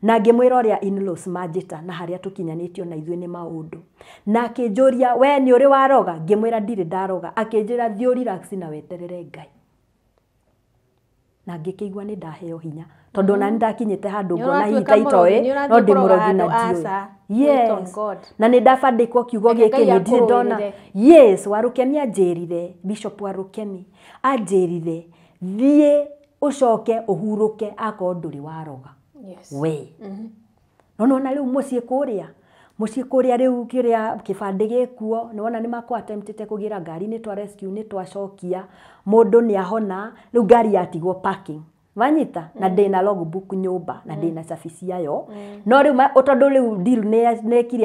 Na ngĩmwĩra ũrĩa in-laws manjĩta na harĩa tũkinyanĩtio na ithuĩ nĩ maũndũ. Na akĩnjũria we nĩ ũrĩ waroga? Ngĩmwĩra ndirĩ ndaroga. Akĩnjĩra thiĩ relax na weterere Ngai. Na ngĩkĩigua nĩ ndaheo hinya tondũ ona nĩ ndakinyĩte handũ ngona hihi ta itoĩ no ndĩ mũrogi na ndiũĩ. Yes. Na nĩ ndabandĩkwo kiugo gĩkĩ nĩ ndirĩ ndona. Yes, Warukemi anjĩrire, Bishop Warukemi anjĩrire thiĩ ũcoke ũhurũke akorwo ndũrĩ waroga. We. No nona rĩu mũciĩ kũrĩa rĩu kĩrĩa kĩbandĩ gĩkuo nĩwona nĩ makwa attemptĩte kũgĩra ngari nĩ twa rescue nĩ twacokia mũndũ nĩ ahona rĩu ngari yatigwo parking. Wanyita na ndĩna logbook nyũmba na ndĩna cabi ciayo no rĩu tondũ rĩu deal nĩ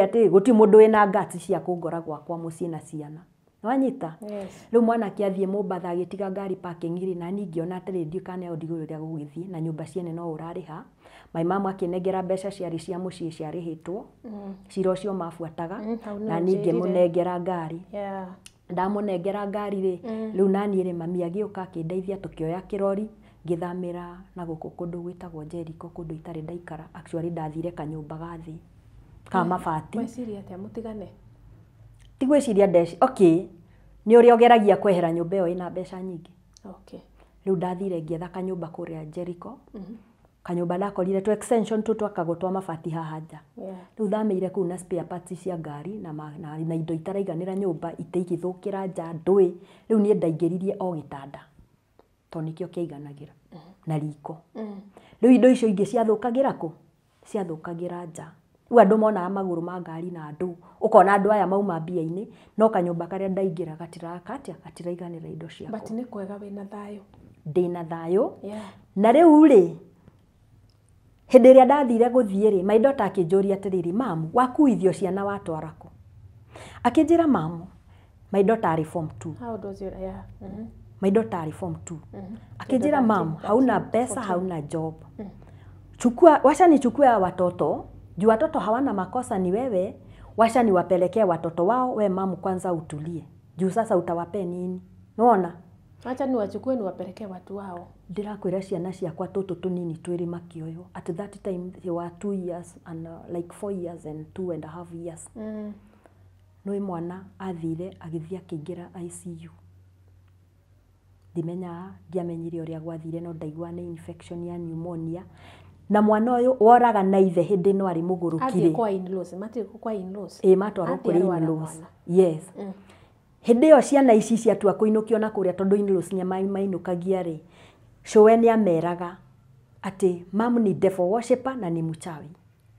atĩ gũtirĩ mũndũ wĩna guts cia kũngora gwakwa mũciĩ na ciana. Wanyita? Rĩu mwanake athiĩ Mombatha agĩtiga ngari parking rĩ na niĩ ngĩona atĩrĩ ndiũĩ kana ndigũĩ ũrĩa gũgĩthiĩ na nyũmba ciene no ũrarĩha. My mom akĩnengera mbeca ciarĩ cia mũciĩ ciarĩhĩtwo cira ũcio mabuataga na niĩ ngĩmũnengera ngari. Ndamũnengera ngari rĩ rĩu naniĩ rĩ mami agĩũka akĩndeithia tũkĩoya kĩrori ngĩthamĩra na gũkũ kũndũ gwĩtagwo Jericho kũndũ itarĩ ndaikara. Actually ndathire kanyũmba ga thĩ ka mabati. Weciria atĩa mũtigane? Ti gwĩciria ndeci okay nĩ ũrĩa ũgeragia kwehera nyũmba ĩyo ĩna mbeca nyingĩ. Okay. Rĩu ndathire ngĩetha kanyũmba kũrĩa Jericho. Kanyũmba ndakorire tu extension tu twakagwo twa mabati haha nja. Rĩu thamĩire kũu na spare parts cia ngari na indo itaraiganĩra nyũmba ite igĩthũkĩra nja ndũĩ. Rĩu niĩ ndaingĩririe o gĩtanda tondũ nĩkĩo kĩaiganagĩra na riko. Rĩu indo icio ingĩ ciathũkagĩra kũ? Ciathũkagĩra nja. Rĩu andũ monaga magũrũ ma ngari na andũ ũkona andũ aya mauma mbia-inĩ no kanyũmba karĩa ndaingĩra gatirakatia gatiraiganĩra indo ciakwa. But nĩ kwega wĩna thayũ. Ndĩna thayũ. Na rĩu rĩ hĩndĩ ĩrĩa ndathire gũthiĩ rĩ my daughter akĩnjũria atĩrĩrĩ mamu wakuithio ciana watwara kũ? Akĩnjĩra mamu my daughter arĩ form 2. How old was your My daughter arĩ form 2. Akĩnjĩra mamu hauna pesa hauna job. Chukua wacha nichukue watoto juu watoto hawana makosa ni wewe wacha niwapelekee watoto wao we mamu kwanza utulie juu sasa utawapee nini? Unaona? Acha niwachukue niwapelekee watu wao. Ndĩrakwĩra ciana ciakwa tũtũ tũnini twĩrĩ makĩoywo at that time they were 2 years and like 4 years and 2.5 years. Nĩ mwana athire agĩthiĩ akĩingĩra ICU. Ndimenyaga ndiamenyire ũrĩa gwathire no ndaigua nĩ infection ya pneumonia. Na mwana ũyũ woraga na ithe hĩndĩ ĩno arĩ mũgũrũki rĩ. Athiĩ kwa in-laws, mathiĩ kwa in-laws. Ĩĩ matwarwo kũrĩ in-laws. Yes. Hĩndĩ ĩyo ciana ici ciatua kũinũkio na kũrĩa tondũ in-laws nĩ mainũkagia rĩ cũwe nĩ ameraga atĩ mamu ni devil worshipper na ni mchawi.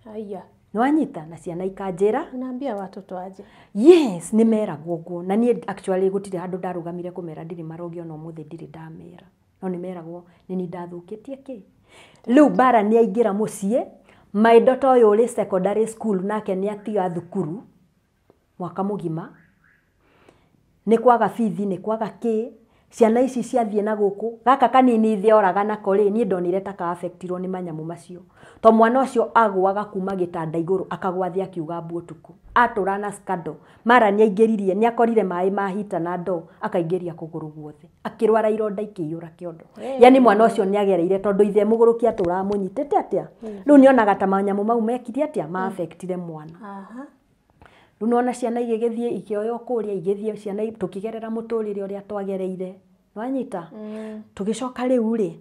Haya. Nĩwanyita na ciana ikanjĩra. Unaambia watoto aje? Yes, nĩ meragwo ũguo na niĩ actually gũtirĩ handũ ndarũgamire kũmera ndirĩ marogi ona ũmũthĩ ndirĩ ndamera. No nĩ meragwo nĩ niĩ ndathũkĩtie kĩ. Rĩu bara nĩ aingĩra mũciĩ my daughter ũyũ ũrĩ secondary school nake nĩ atiga thukuru mwaka mũgima nĩ kwaga bithi nĩ kwaga kĩ Ciana ici ciathiĩ na gũkũ gaka kanini ithe oraga nako rĩ, niĩ ndonire ta ka affectirwo nĩ manyamũ macio. To mwana ũcio agũaga kuma gĩtanda igũrũ akagwa thĩ akiuga mbu ũtukũ. Atũra na scandal. Mara nĩaingĩririe, nĩakorire maĩ ma hita na ndoo akaingĩria kũgũrũ guothe. Akĩrwara ironda ikĩiyũra kĩondo. Yani mwana ũcio nĩagereire tondũ ithe mũgũrũki atũraga mũnyitĩte atĩa. Rĩu nĩonaga ta manyamũ mau mekire atĩa, ma affectire mwana. Rĩu nĩwona ciana igĩgĩthiĩ ikĩoywo kũrĩa, igĩthiĩ ciana tũkĩgerera mũtũrĩre ũrĩa twagereire. Nĩwanyita? Tũgĩcoka rĩu rĩ,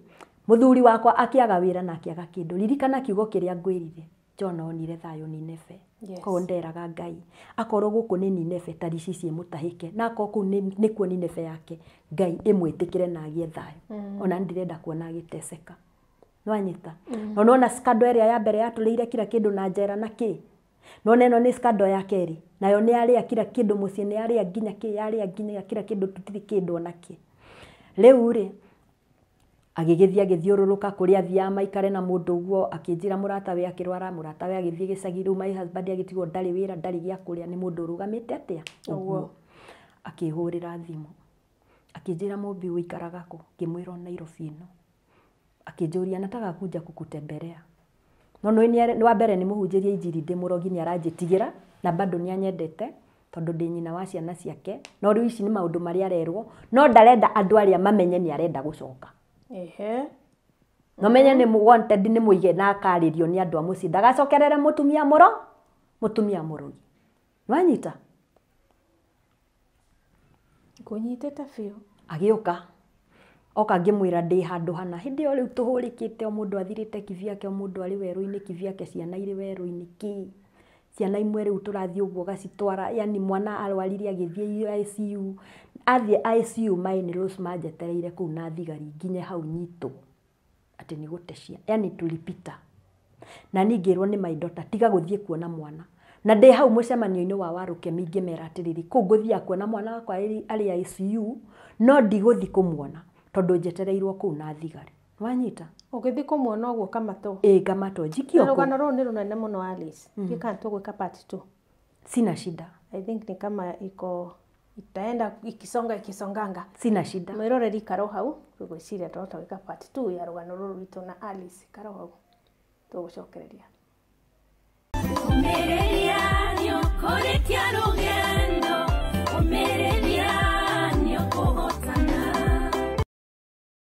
mũthuri wakwa akĩaga wĩra na akĩaga kĩndũ. Ririkana kiugo kĩrĩa ngwĩrire. John onire thayũ Nineve. Koguo nderaga Ngai, akorwo gũkũ nĩ Nineve Tarishi ciĩ mũtahĩke, na akorwo kũu nĩkuo Nineve yake, Ngai ĩmwĩtĩkĩre na agĩe thayũ. Ona ndirenda kuona agĩteceka. Nĩwanyita? No nĩwona scandal ĩrĩa ya mbere yatũrĩire kila kĩndũ na njera na kĩ. Nĩwona ĩno nĩ scandal ya kerĩ. Nayo nĩ yarĩa kila kĩndũ mũciĩ, nĩ yarĩa nginya kĩ, yarĩa nginya kila kĩndũ, tũtirĩ kĩndũ ona kĩ. Rĩu rĩ, agĩgĩthiĩ agĩthiũrũrũka kũrĩa athiaga maikare na mũndũ ũguo, akĩnjĩra mũratawe akĩrwara, mũratawe agĩthiĩ gĩcagi, rĩu my husband agĩtigwo ndarĩ wĩra, ndarĩ gĩa kũrĩa, nĩ mũndũ ũrũgamĩte atĩa? Ũguo. Akĩhũrĩra thimũ. Akĩnjĩra Mũmbi ũikaraga kũ? Ngĩmwĩra o Nairobi ĩno. Akĩnjũria nataka kuja kukutembelea. No nĩ wa mbere nĩ mũhunjĩrie injiri ndĩ mũrogi, nĩ aranjĩtigĩra na bado nĩ anyendete tondũ ndĩ nyina wa ciana ciake. No rĩu ici nĩ maũndũ marĩa arerwo, no ndarenda andũ arĩa mamenye nĩ arenda gũcoka. No menye nĩ wanted, nĩ mũige na akarĩrio nĩ andũ a mũciĩ, ndagacokerere mũtumia mũro, mũtumia mũrogi. Nĩwanyita? Ngũnyitĩte biũ. Agĩũka. Oka ngĩmwĩra ndĩ handũ hana. Hĩndĩ ĩyo rĩu tũhũrĩkĩte, o mũndũ athirĩte kivyake, o mũndũ arĩ werũ-inĩ kivyake, ciana irĩ werũ-inĩ kĩ. Ciana imwe rĩu tũrathiĩ ũguo ũgacitwara, yani mwana arwarire agĩthiĩ ICU. Athiĩ ICU my in-laws manjetereire kũu na thigari nginye hau nyitwo atĩ nĩ gũte ciana, yani tulipita. Na niĩ ngĩrwo nĩ my daughter tiga gũthiĩ kuona mwana. Na ndĩ hau mũcemanio-inĩ wa Warũkemi ngĩmera atĩrĩrĩ, kũu ngũthiaga kuona mwana wakwa arĩ ICU, no ndigũthiĩ kũmuona tondũ njetereirwo kũu na thigari. Nĩwanyita? Ũgĩthiĩ kũmuona ũguo kamatwo? Ĩĩ ngamatwo, njikio kũu. Rũgano rũrũ nĩ rũnene mũno Alice. Ndiũĩ kana tũgwĩka part 2. Sina shida. I think ni kama iko itaenda ikisonga ikisonganga. Sina shida. Mwĩroreri ikara hau, tũgwĩciria twahota gwĩka part 2 ya rũgano rũrũ rwitũ na Alice. Ikara hau, tũgũcokereria. Ũmĩrĩria nĩũkũrĩkia rũgendo.